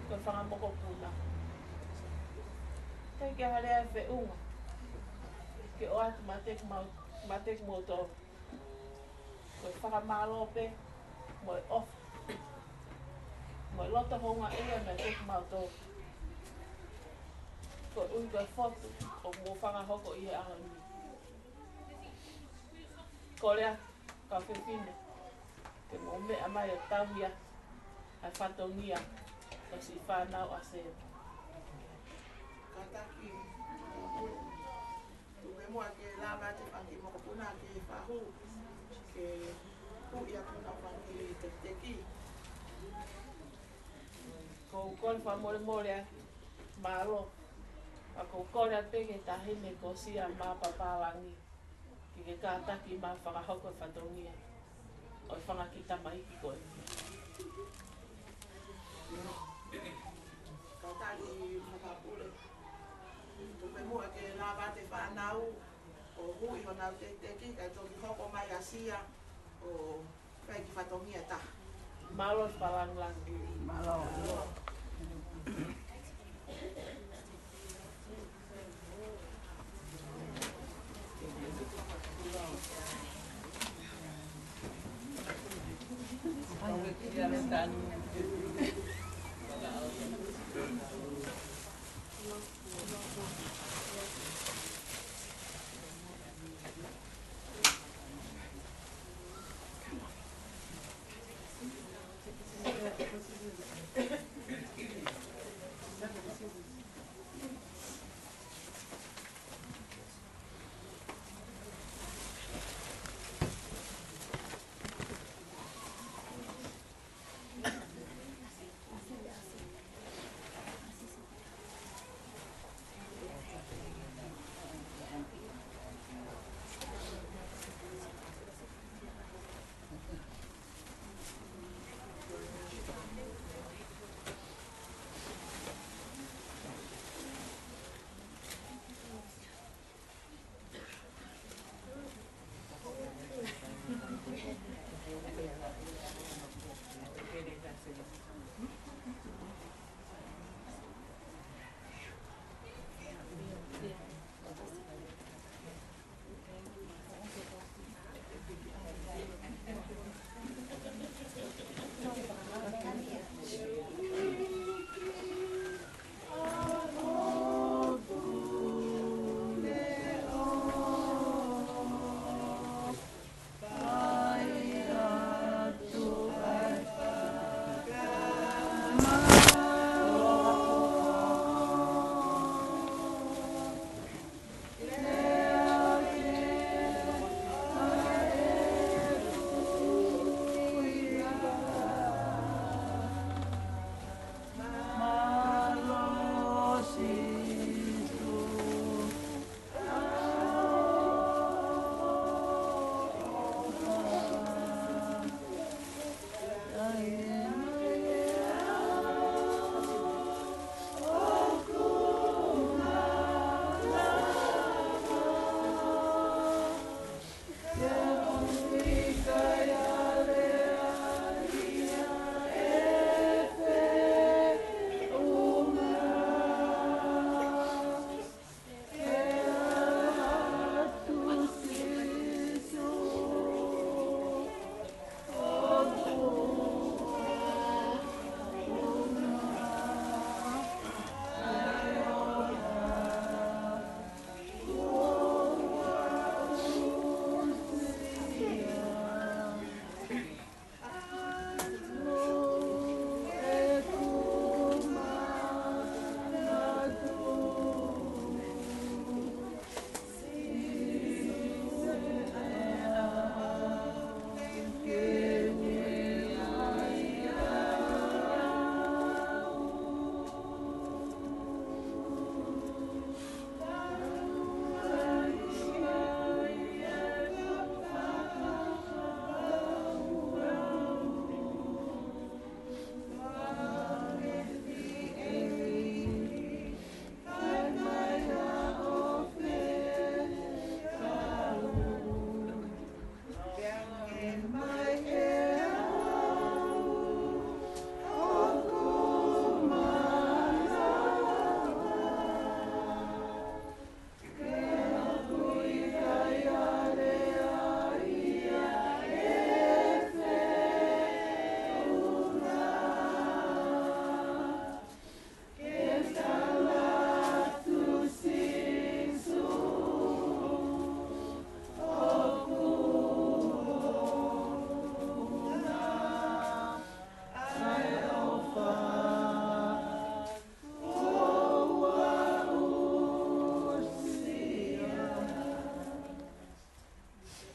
ko e fanga mokopuna. ʻIkai ke ʻi ai ha lea ʻe feʻunga ke ʻoatu maʻa kimoutolu. Ko e fakamālō pē mo e ʻofa mo e loto houngaʻia meiate kimautolu. Koeʻuhi ko e fotu ʻoku mou fakahoko ʻi he ʻaho ni. Kole atu kau fefine ke mou meʻa mai ʻo tauhi ʻa e fatongia ʻo siʻi fānau ʻa Sē. Kātaki, tuku muʻa ke lava atu e fanga kiʻi mokopuna ke fakahū, ke hū ʻi ai kinautolu ki he tekiteki. Ko u kole fakamolemole atu, mālō. Ka ko u kole atu pē ki he taʻahine ko Sia mā Papālangi. Ke ke kātaki mai ʻo fakahoko e fatongia ʻo e fanga kiʻi tamaiki ko ē. Kau tali mo kau pule. Tuku muʻa ke lava atu e fānau ʻo hū ʻi honau tekiteki kae toki hoko mai ʻa Sia ʻo fai e kiʻi fatongia ʻe taha. Mālō e fakalāngilangi. Mālō.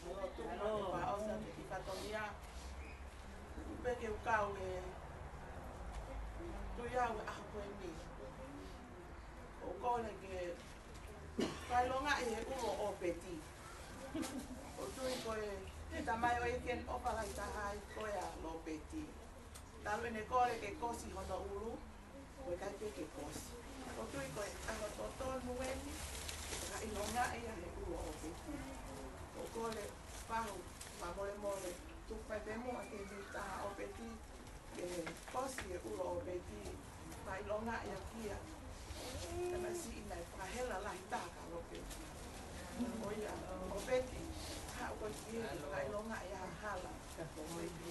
Lotu, Lotu Pāʻosi ʻa e Fatongia, ʻoku pehē ke u kau e tui au he ʻaho ko eni. ʻOku ou kole ke fakaʻilongaʻi e ʻulu ʻo ʻOpeti. ʻOku ou tui ko e kiʻi tamai ʻo e keni ʻofa lahi taha ia ko ia ʻa ʻOpeti. Talu ʻene kole ke kosi hono ʻulu, ʻoku ʻikai pē ke kosi. ʻOku ou tui ko e ʻaho totonu eni, fakaʻilongaʻi ʻa e ʻulu ʻo ʻOpeti. ʻOku ou kole Fahu, fakamolemole, tuku mai pē muʻa ki he mita ʻa ʻOpeti, ke kosi e ʻulu ʻo ʻOpeti, fakaʻilongaʻi ʻaki ia. Tamasiʻi naʻe fakahela lahi taha kia ʻOpeti. Ko ia, ʻOpeti, haʻu koe ki heni, fakaʻilongaʻi ʻa e hala. ʻOpeti.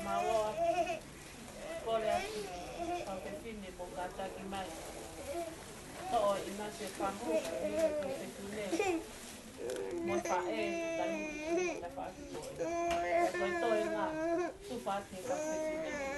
Mālō atu. Kole atu, kau fefine, mo kātaki mai. Toʻo ʻinasi e fahu, ʻi he kau fefine. Mo e faʻē, taimi na faʻaki koe. Ko e toenga, tufa atu he kau fefine.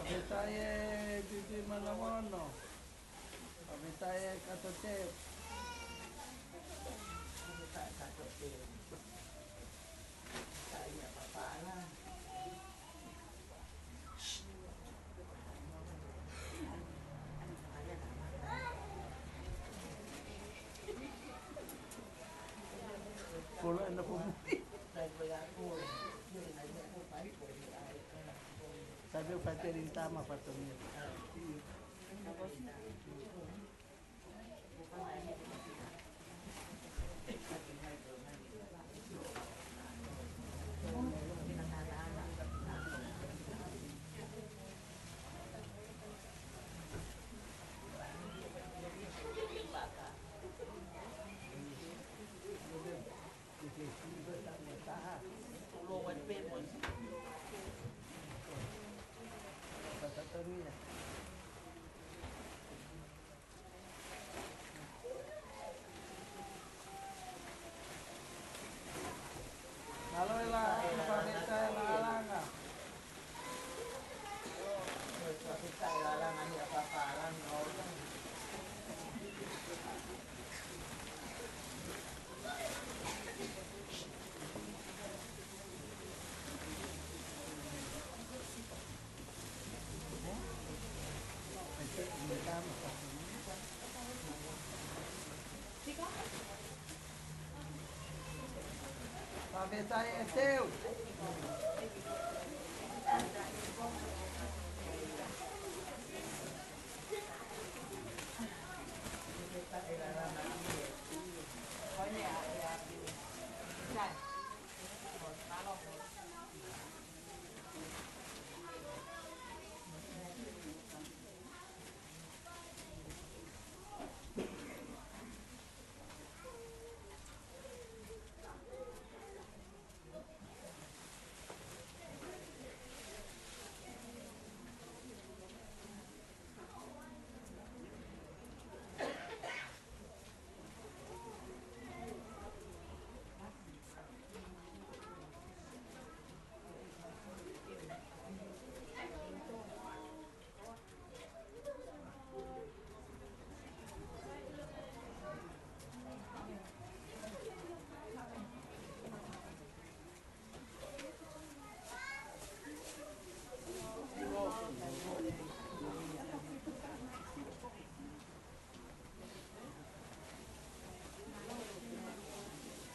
Fakafetaʻi e pipi manamono. ʻA Pea tā e kato teu. Pea tā e kato teu. Pea tā e meʻa papālangi. Polo ana ko mui. Sai pē fai teri tama fatongia. Mālō e lālanga, fakafetaʻi e lālanga. Fakafetaʻi e lālanga ni a papālangi o. Fakafetaʻi e teu.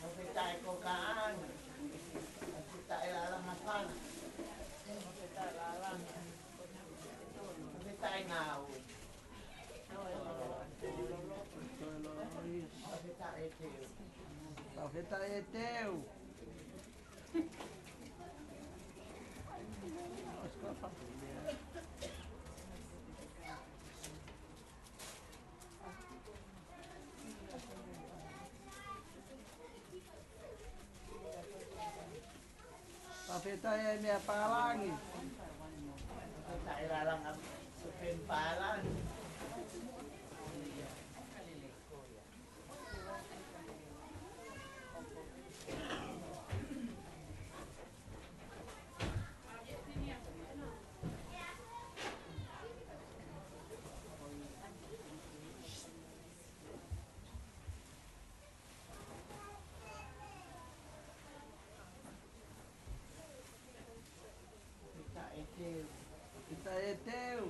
Fakafetaʻi ko ka anga. Fakafetaʻi e lālanga pana. Fakafetaʻi e lālanga. Fakafetaʻi e ngāue. Fakafetaʻi e teu. Fakafetaʻi e teu. Fakafetaʻi e meʻa pālangi. Fakafetaʻi e lālanga, ko e peni pālangi. Fakafetaʻi e teu. Fakafetaʻi e teu.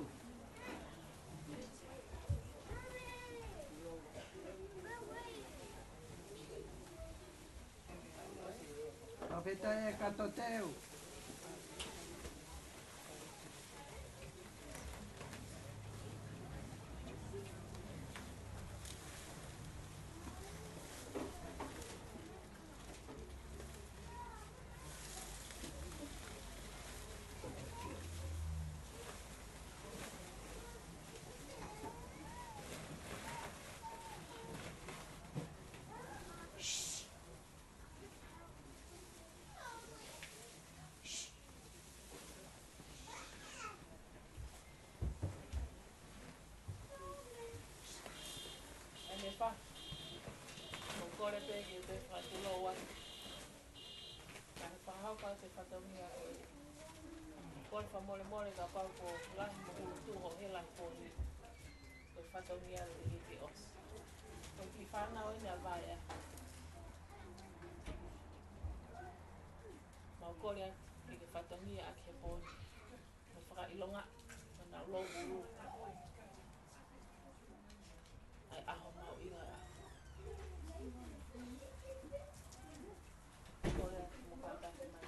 Fakafetaʻi e kato teu. ʻAi meʻa pā. Mo kole pē ke te fakatulou atu. Ka ne pahau ka te fatongia ko e. Kole fakamolemole kapau ko e lahi mo hulu tuʻu ho hela ko e. Ko e fatongia ko e ke Ko e kiʻi fānau eni ʻa Vaea. Mau kole atu ke ke fatongia ʻaki he pō ni. Mo fakaʻilonga ʻa e lau ulu. ʻAi ʻaho mau ʻi la. Kole atu mo kātaki mai.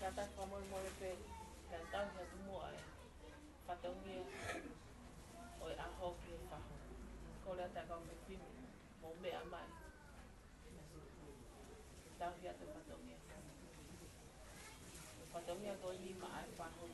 Kātaki fakamolemole pē, ka tau hea tu mo ai. Fatongia ʻo e ʻaho ki he fahu. Kole atu ʻa e kau fefine, mou meʻa mai. Tauhi atu e fatongia. Fatongia ko eni maʻa e fahu.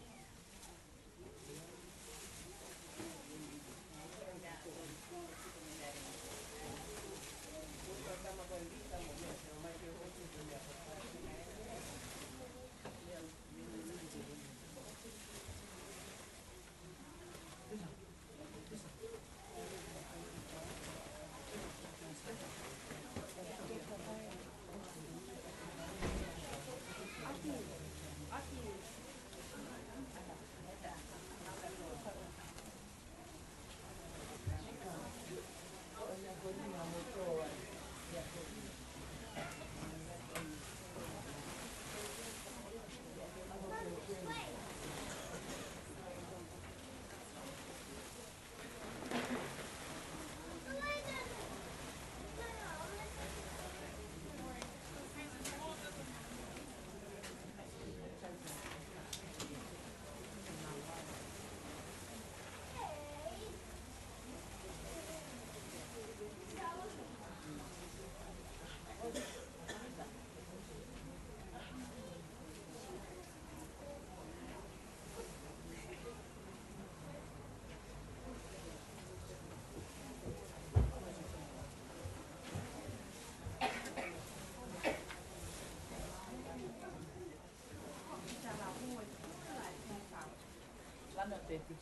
Lana peti.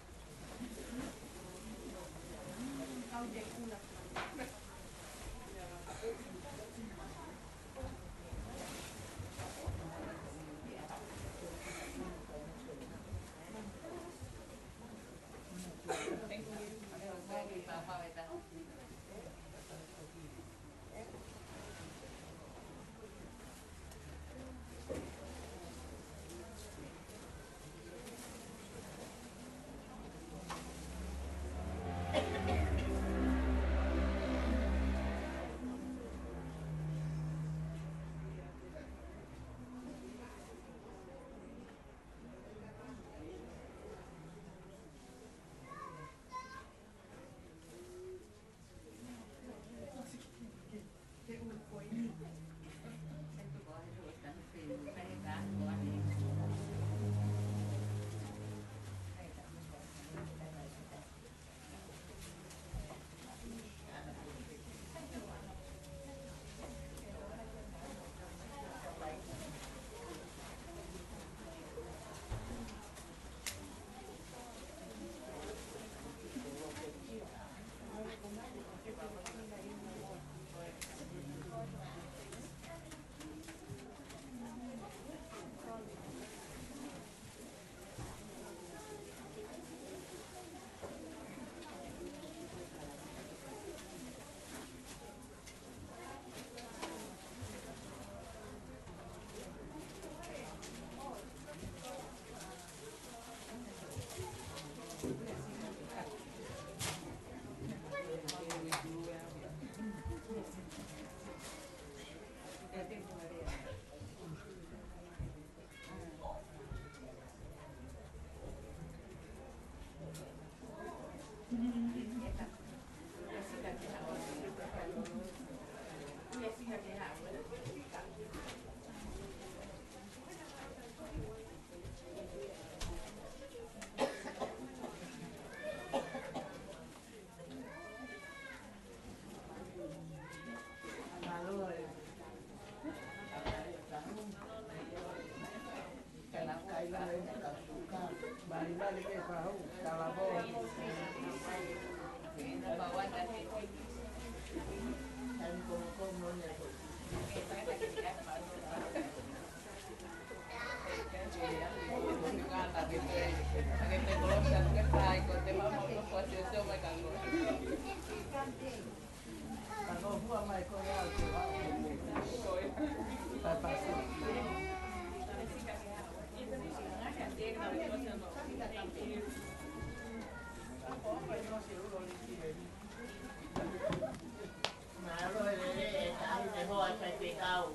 Mālō e lelei e tau te hoa faifekau.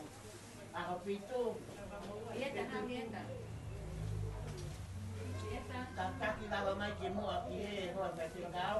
ʻAho fitu. Tataki lava mai ki muʻa ki he hoa faifekau.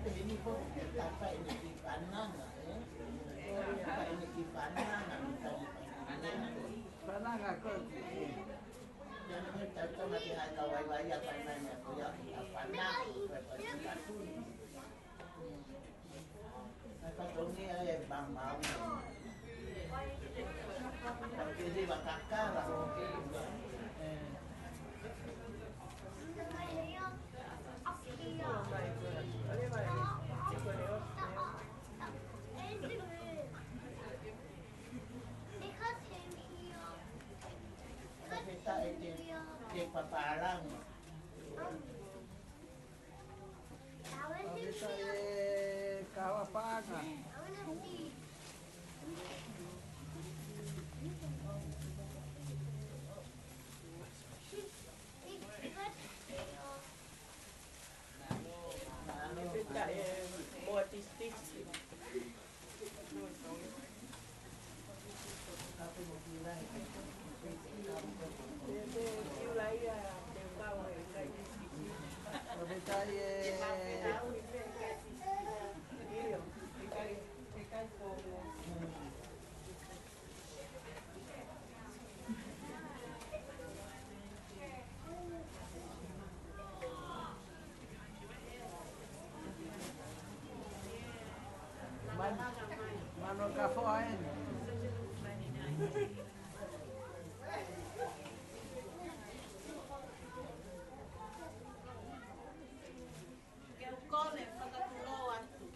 Heni ko e tapa ʻene kiʻi pananga, ē? Tapa ʻene kiʻi pananga, mi tali pananga. Pananga ko ē. Ia ko e tau tama ki hai ka vaivai ia pananga ko ia ki a pananga ko e pananga tui. Ai ka tau ni ai e mamau. Ke riva kakala. Ē. Ka te taʻe te, te papālangi. Ka te taʻe kau a paʻanga. Man-, mano ka foa eni. Ke u kole fakatulou atu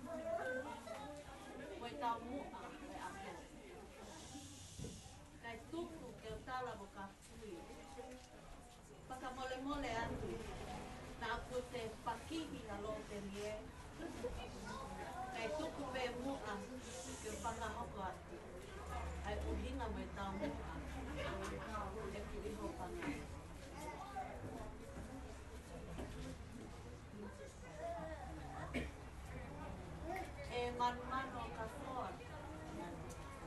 mo e taumuʻa ʻo e ʻaho. Kae tuku ke u tala mo ka fui. Fakamolemole atu, naʻa ku te pakihi ha lōpeni ē. Kae tuku pē muʻa ke u fakahoko atu ʻa e ʻuhinga mo e taumuʻa ʻeku ʻiho pangai. ʻE manumanu ka foa.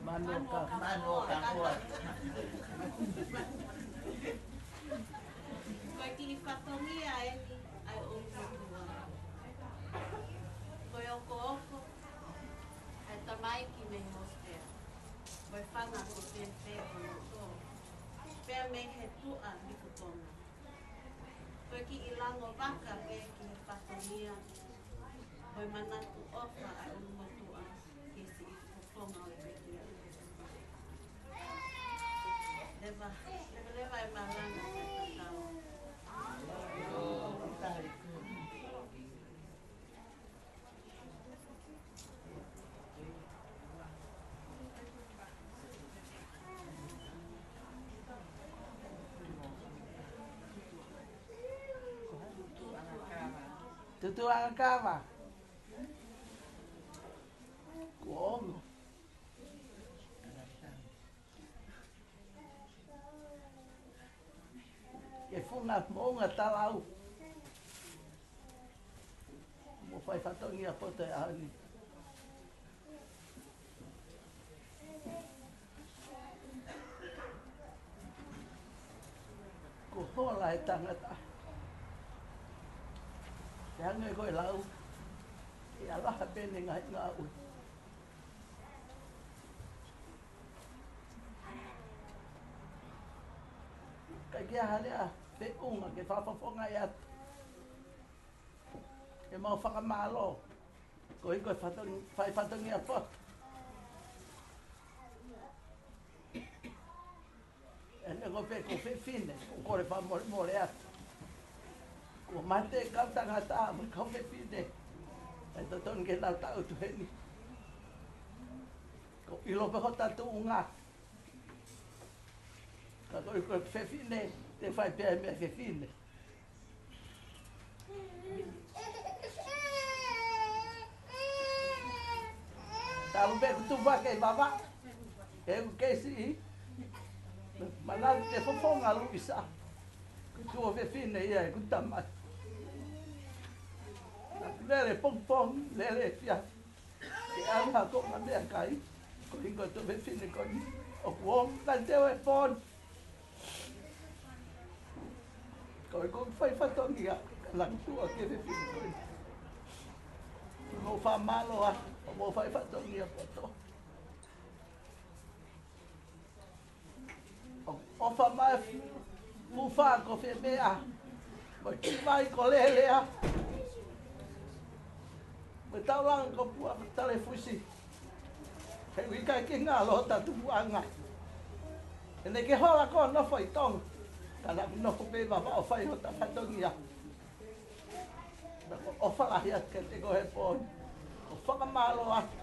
Manu ka, manu ka foa. Ko e kiʻi fatongia eni ʻa e ʻOtua. Ko e okooko ʻa e tamaiki mei he hosipeli. Ko e fanga ko Pepe ʻo Loto. Pea mei he tuʻa Mikutonga. Ko e kiʻi lango vaka pē ki he fatongia. Ko e manatu ʻofa ʻa e ʻulumotuʻa ki he siʻi fofonga ʻo e pekia. Leva, leva, leva e malanga ʻo e tatau. Tutuʻanga kava. Kuo ongo. Ke funga moʻunga talau. Mo fai fatongia poto e ʻaho ni. Ko hola e tangata. Ke hangē ko e lau. ʻE ala ha pene ngai ngāue. Ka ke hale a, pe unga ke fakafofonga e atu. ʻE mau fakamālō. Ko e ko e fatongi-, fai fatongia poto. ʻE ne ko pē ko fefine, ko kole fakamolemole atu. Ko mate kau tangata, mo kau fefine. ʻE totonu ke nau tau tu heni. Ko ʻilo pē hota tuʻunga. Ka ko e ko fefine, te fai pē meʻa fefine. Talu pē kutu vake vava. ʻE u kesi. Manatu te fofonga Luisa. Kutu ʻo fefine ia ʻeku tamai. Lele pongipongi, lele fiafi. Ke ʻalu ha ko ma meʻakai, ko hingo to me fine ko ni, ʻoku ʻomi ka te o e pon. Ko e ko fai fatongia, ka la kutu ʻo ke me fine ko ni. Mou fakamālō atu, mou fai fatongia kotoa. ʻOfa mai, fuʻu fā ko fē meʻa. Mo e kiʻi vai ko Lelea. Mo e taulanga ko Puakatalefusi. He ʻoku ʻikai ke ngalo hota tupuʻanga. He naʻe ʻikai ke hola koe ʻo nofo ʻi Tonga. Ka naʻa ku nofo pē ʻi Vavaʻu ʻo fai hota fatongia. Naʻa ku ʻofa lahi atu kiate koe he pō ni. ʻO fakamālō atu.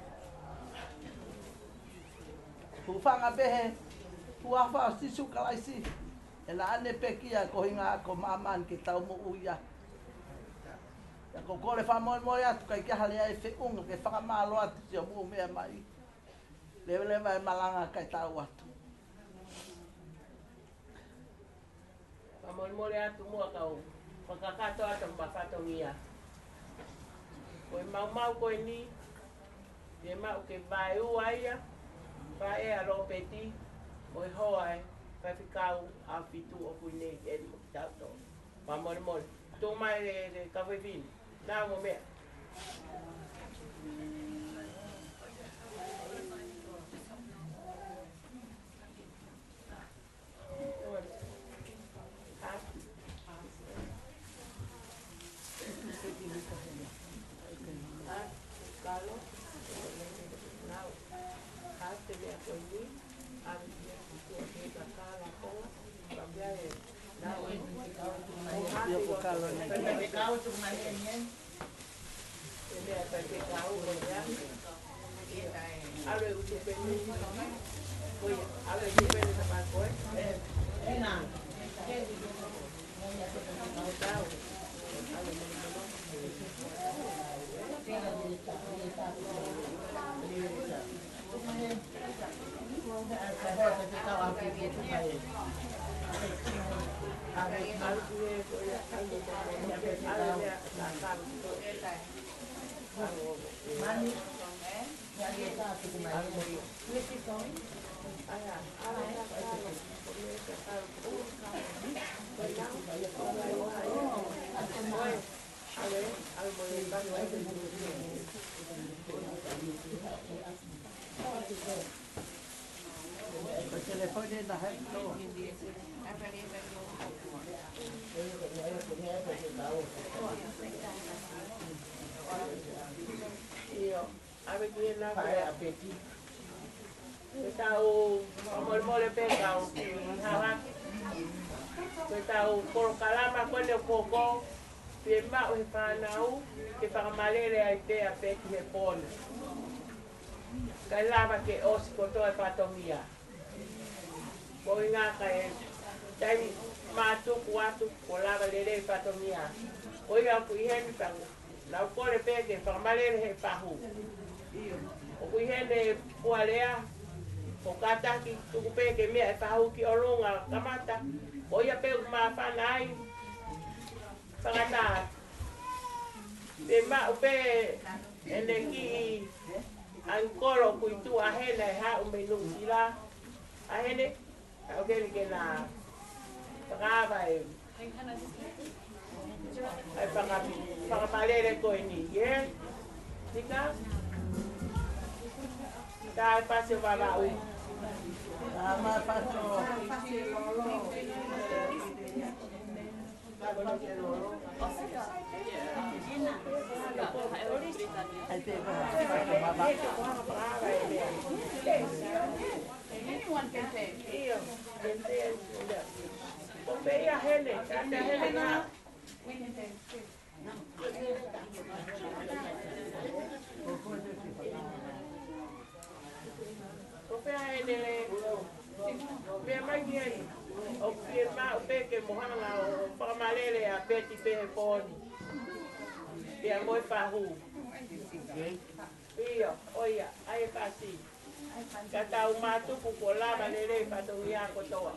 Hūfanga pē he huafa ʻo Sīsū Kalaisi. ʻE naʻa ne pekia ko hinga ko māmani ke tau moʻui ai. Pea ʻoku ou kole fakamolemole atu kae ʻikai ke ʻi ai ha lea ʻe feʻunga ke fakamālō atu siʻo mou meʻa mai. Leveleva e malanga kae tau atu. Fakamolemole atu muʻa kau fakakakato atu ʻa e fatongia. Ko e maumau ko eni, ʻe maʻu ke vaeua ia, vaeua ʻa Lopeti, ʻo e hoa ʻo e faifekau ʻAhofitu ʻoku ʻi heni ʻeni mo kitautolu. Fakamolemole. Tuʻu mai e, e kau fefine. Nau mo meʻa. ʻIo, ʻave ki hena ko e tau, fakamolemole pē kau ki hawaki. Ko e tau polokalama ko eni ʻoku koko, pea maʻu he fānau, ke fakamalele ai pē ʻa Peti he pō ni. Kae lava ke ʻosi kotoa e fatongia. Ko e ngaahi taimi mātuku atu, kuo lava lelei fatongia. Ko ia ʻoku ʻi heni pea nau kole pē ke fakamalele he fahu. ʻOku ʻi heni Pualea, ko e kātaki tuku pē ke meʻa e fahu ki ʻolunga kamata. Ko ia pē ʻoku māfana ai. Fakatā. Pea maʻu pē ʻene kiʻi ʻangikolo ʻoku ʻi tuʻa hena ʻe haʻu mei Nuʻusila. ʻA heni, ʻoku keli ke na fakaava e, ʻa e faka-, fakamalele ko eni, ē? Tika? Ka e pasi ʻo Vavaʻu. Ka ma pato. Ko fē ʻene lea mai ki ai, ʻoku fiemaʻu pē ke mo hanga ʻo fakamalele ʻa Peti pē he pō ni. Pea mo e fahu. ʻIo, ʻo ia, ʻa e pasi. Ka tau mātuku kuo lava lelei fatongia kotoa.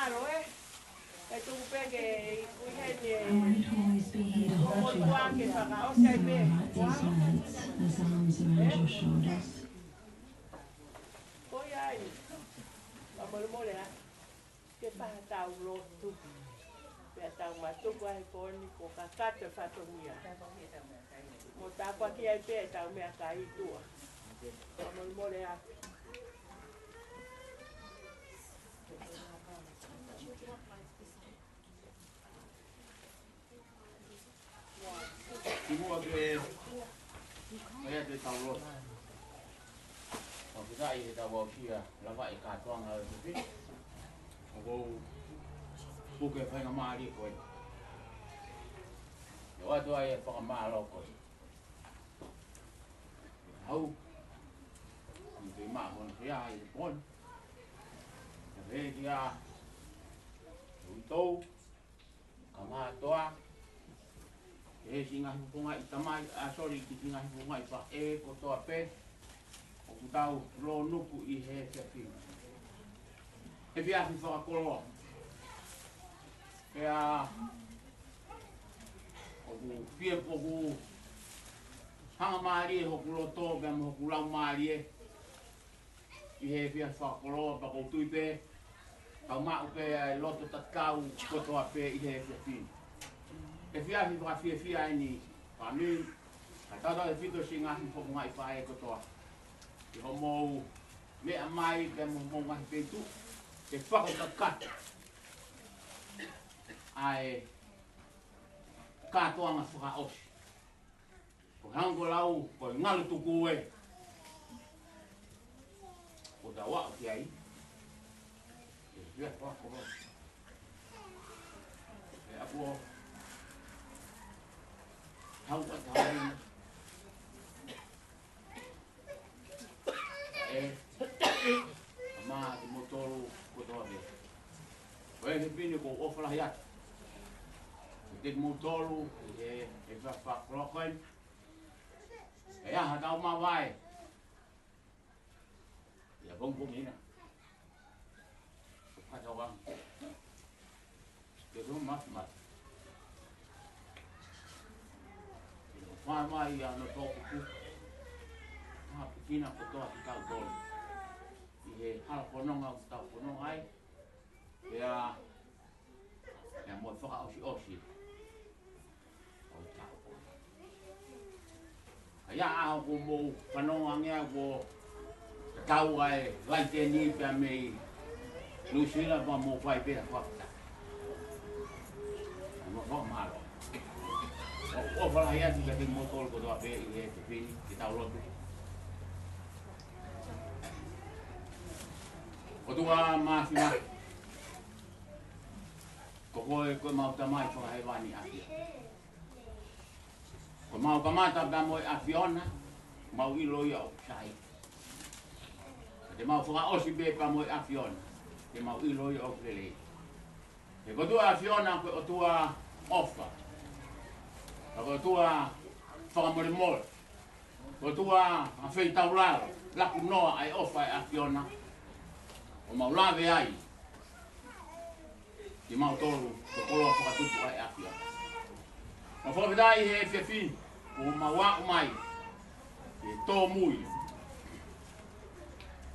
Alo, ē. Kae tuku pē ke ikuʻi heni ē. I won't always be here to hold you. Momotuʻa ke fakaʻosi ai pē. It's all right, these moments, those arms around your shoulders. Ko ia ai. Fakamolemole ā. Ke fai haʻatau lotu. Pea tau mātuku ai ko eni ko kakato e fatongia. Mo tāpuaki ai pē ʻetau meʻakai ʻi tuʻa. Fakamolemole ā. Kimuʻa ke, ke ʻai ʻetau lotu. ʻOku ʻikai ke tau aʻusia lava e kātoanga ʻo e efiafi ni. ʻOku ou puke faingamālie ko ē. ʻOatu ai e fakamālō ko ē. Hau. Ni te maʻu hono fea ai e pon. Te pehē kia ʻoutou. Kātoa. Ki he siʻi ngaahi fofongaʻi tamai, ʻa, sorry, ki he siʻi ngaahi fofongaʻi faʻē kotoa pē ʻoku tau lōnuku ʻi he efiafi ni. Efiafi fakakoloa. Pea ʻoku fie, ʻoku hangamālie hoku loto pea mo hoku laumālie ʻi he efiafi fakakoloa, pea ʻoku ou tui pē, tau maʻu pē ʻa e loto tatau kotoa pē ʻi he efiafi ni. Efiafi fakafiefia eni, fāmili, kae tautautefito siʻi ngaahi fofongaʻi faʻē kotoa. ʻI hoʻomou meʻa mai pea mo hoʻomou ngaahi feituʻu, ke fakakakato ʻa e kātoanga fakaʻosi. Ko e hangē ko e lau, ko e ngalu tuku ē. Ko tau aʻu ki ai. ʻE, ia, ko, ko, ko. ʻE, ʻa, ko. Tau, ʻa, tau. ʻE, mā kimoutolu kotoa pē. Ko e efiafi ni ʻoku ou ʻofa lahi atu kiate kimoutolu, ʻe, ʻe fa, fakakoloa ko ē. ʻE, ʻa, haʻatau māvae. Ia pongipongi na. Ko kātoanga. Ke tō mafimafi. Ke tō fāmai ia no tō kuku. Ka piki na kotoa kitautolu. ʻI he hala fononga ʻoku tau fononga ai. Pea, pea mo e fakaʻosiʻosi ʻo e taʻu ko eni. ʻA ia ʻa ʻoku mou fanongo ange ʻa ʻoku tatau ai e laiteni pea mei Nuʻusila pea mou fai pē ha fakafetaʻi. Mo fakamālō. ʻOku ou ʻofa lahi atu kiate kimoutolu kotoa pē ʻi he efiafi ni, ke tau lotu. ʻOtua Māfimafi. Ko koe, ko ʻemau Tamai Fakahēvani ʻAfio. Ko ʻemau kamata pea mo e ʻAfiona, mau ʻilo ia ʻoku sai. Ka te mau fakaʻosi pē pea mo e ʻAfiona, te mau ʻilo ia ʻoku lelei. He ko e ʻOtua ʻAfiona, ko e ʻOtua ʻofa. Ka ko e ʻOtua fakamolemole. Ko e ʻOtua ʻa e feitaulalo, laku noa ʻa e ʻofa ʻa e ʻAfiona. ʻO mau lave ai kimautolu, ko e koloa fakatupu ʻa e ʻAfiona. Mau fakafetaʻi he efiafi ni, ʻoku mau aʻu mai ki he tōmui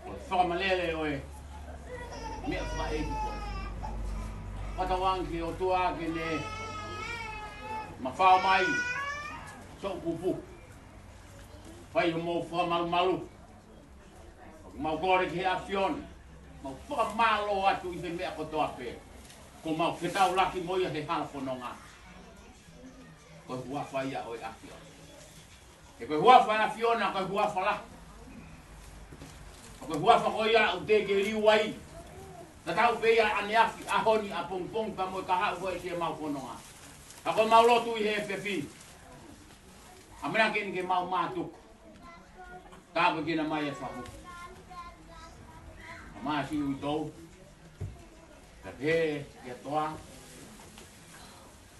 ʻo e fakamalele ʻo e meʻa fakaʻeiki ko eni. Fakatauange ki he ʻOtua ke ne mafao mai, soʻu kupu. Fai homou fakamalumalu. Mau kole ki he ʻAfiona. Mau fakamālō atu ʻi he meʻa kotoa pē. Ko ʻemau fetaulaki mo ia he hala fononga. Ko e huafa ia ʻo e ʻAfiona. He ko e huafa ʻo e ʻAfiona, ko e huafa lahi. Ko e huafa ko ia ʻoku teʻeki ke liliu ai. Tatau pē ia ʻaneafi, ʻaho ni, ʻapongipongi pea mo e kahaʻu ko ē siʻemau fononga. Ka ko ʻemau lotu ʻi he efiafi ni. ʻAmanaki eni ke mau mātuku. Tāpuekina mai e fahu. ʻA māsi uitou. Ka pehē ki he ʻOtua.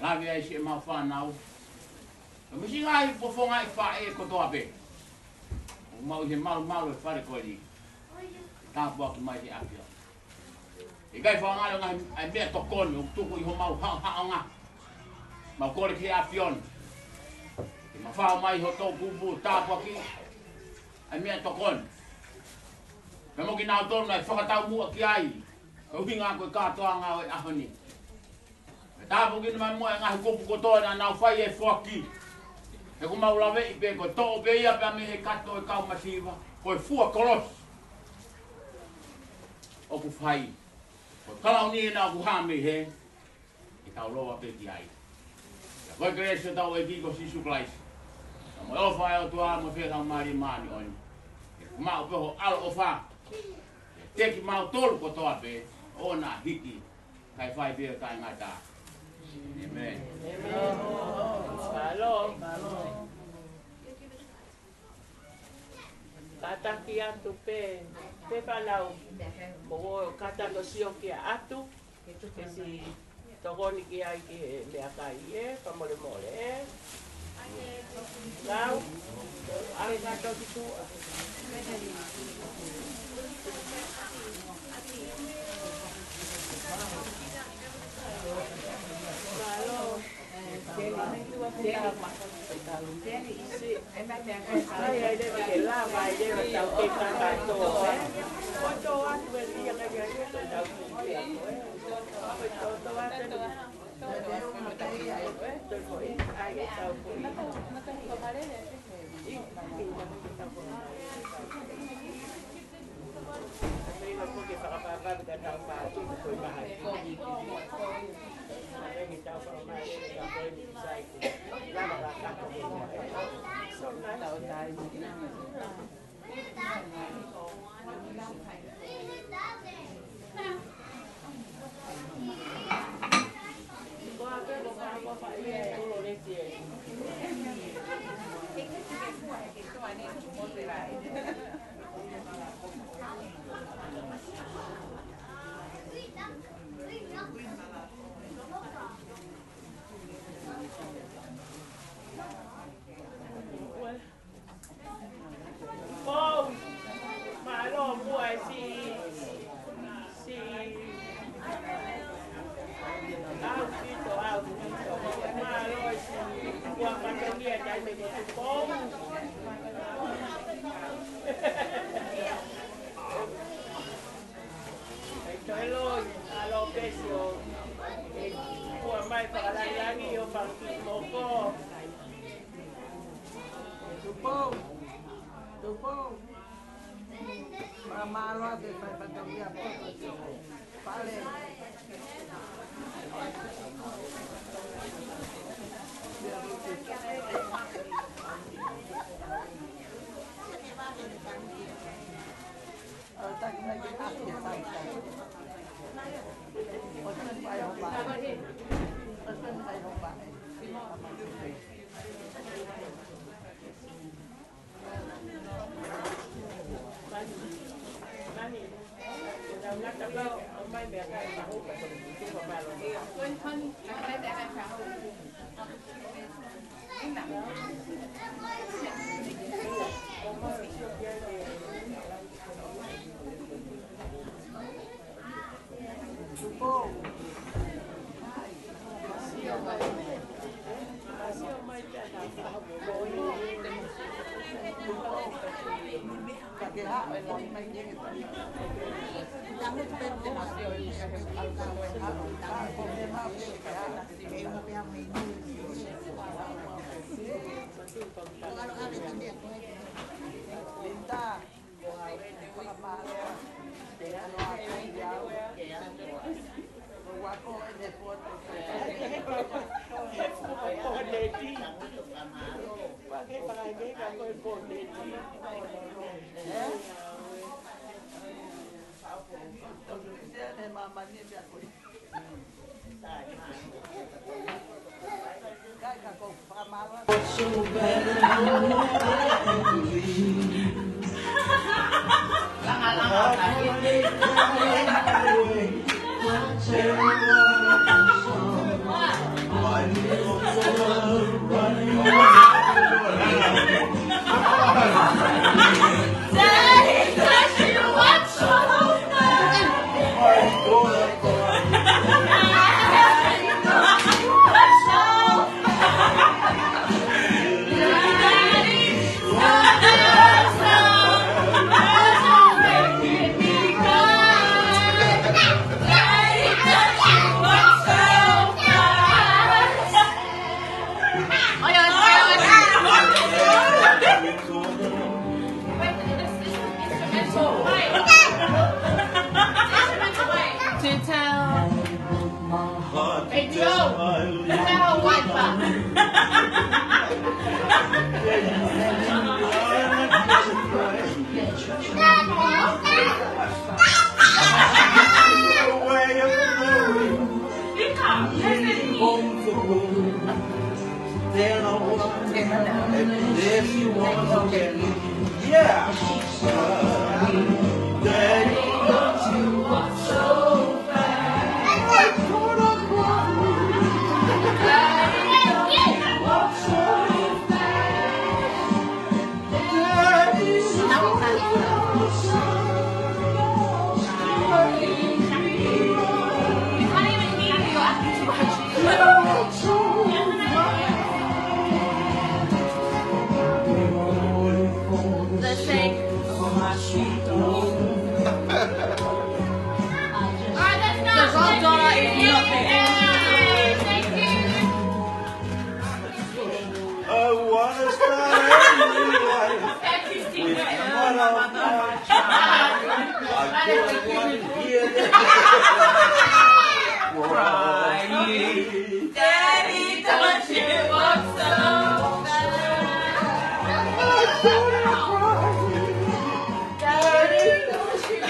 Lave ai siʻemau fānau. Ka misi ngaahi fofongaʻi faʻē kotoa pē. ʻOku mau ʻi he malumalu e fale ko eni. Tāpuaki mai he ʻAfiona. ʻIkai fakangalo ngaahi ʻa e meʻatokoni ʻoku tuku ʻi homau haʻohaʻonga. Mau kole ki he ʻAfiona ke mafao mai ho toʻukupu tāpuaki ʻa e meʻatokoni. Pea mo kinautolu naʻe fakataumuʻa ki ai, ko e ʻuhinga ko e kātoanga ʻo e ʻaho ni. Pea tāpuekina mai muʻa e ngaahi kupu kotoa naʻa nau fai e foaki. He ʻoku mau laveʻi pē ko e toʻo pē ia pea mei he kato e kau masiva, ko e fua kolosi ʻoku fai. Ko e kalauni ena ʻoku hā mei hē, ke tau lava pē ki ai. Pea ko e kelesi ʻa hotau ʻEiki ko Sīsū Kalaisi, pea mo e ʻofa ʻa e ʻOtua, mo e fekau mālie ʻa e Laumālie Māʻoniʻoni, ke maʻu pē ho ʻaloʻofa, ke teki mautolu kotoa pē, ʻo na hiki, kae fai pē ʻo taʻengata. ʻĒmeni. Mālō. Kātaki atu pē, pē fānau, mo kātaki sio ki ai atu, ke siʻi tokoni ki ai ki he meʻakai ē, fakamolemole ē. Lau, ʻai ngā toki tuʻa. Mālō. Pou, mālō muʻa e siʻi, siʻi ʻaupito, ʻaupito. Mālō e siʻi, ua fatongia taimi ni Tupou. ʻEiki Loi, mālō pē siʻo, ʻe, ua mai fakalangilangi ʻo faki moko. Tupou. Tupou. Mālō ʻa e fai fatongia pē. Fale. Hey, Joe, you have a wiper. Then I want to if you want to get me, yeah. Daddy, don't you walk so fast. I wanna run. Daddy, don't you walk so fast. Daddy, don't you walk so fast. The shake. All right, that's not the goddaughter is not there. Yay, thank you. I wanna start a new life with one of my Daddy, don't you walk so fast. Daddy, don't you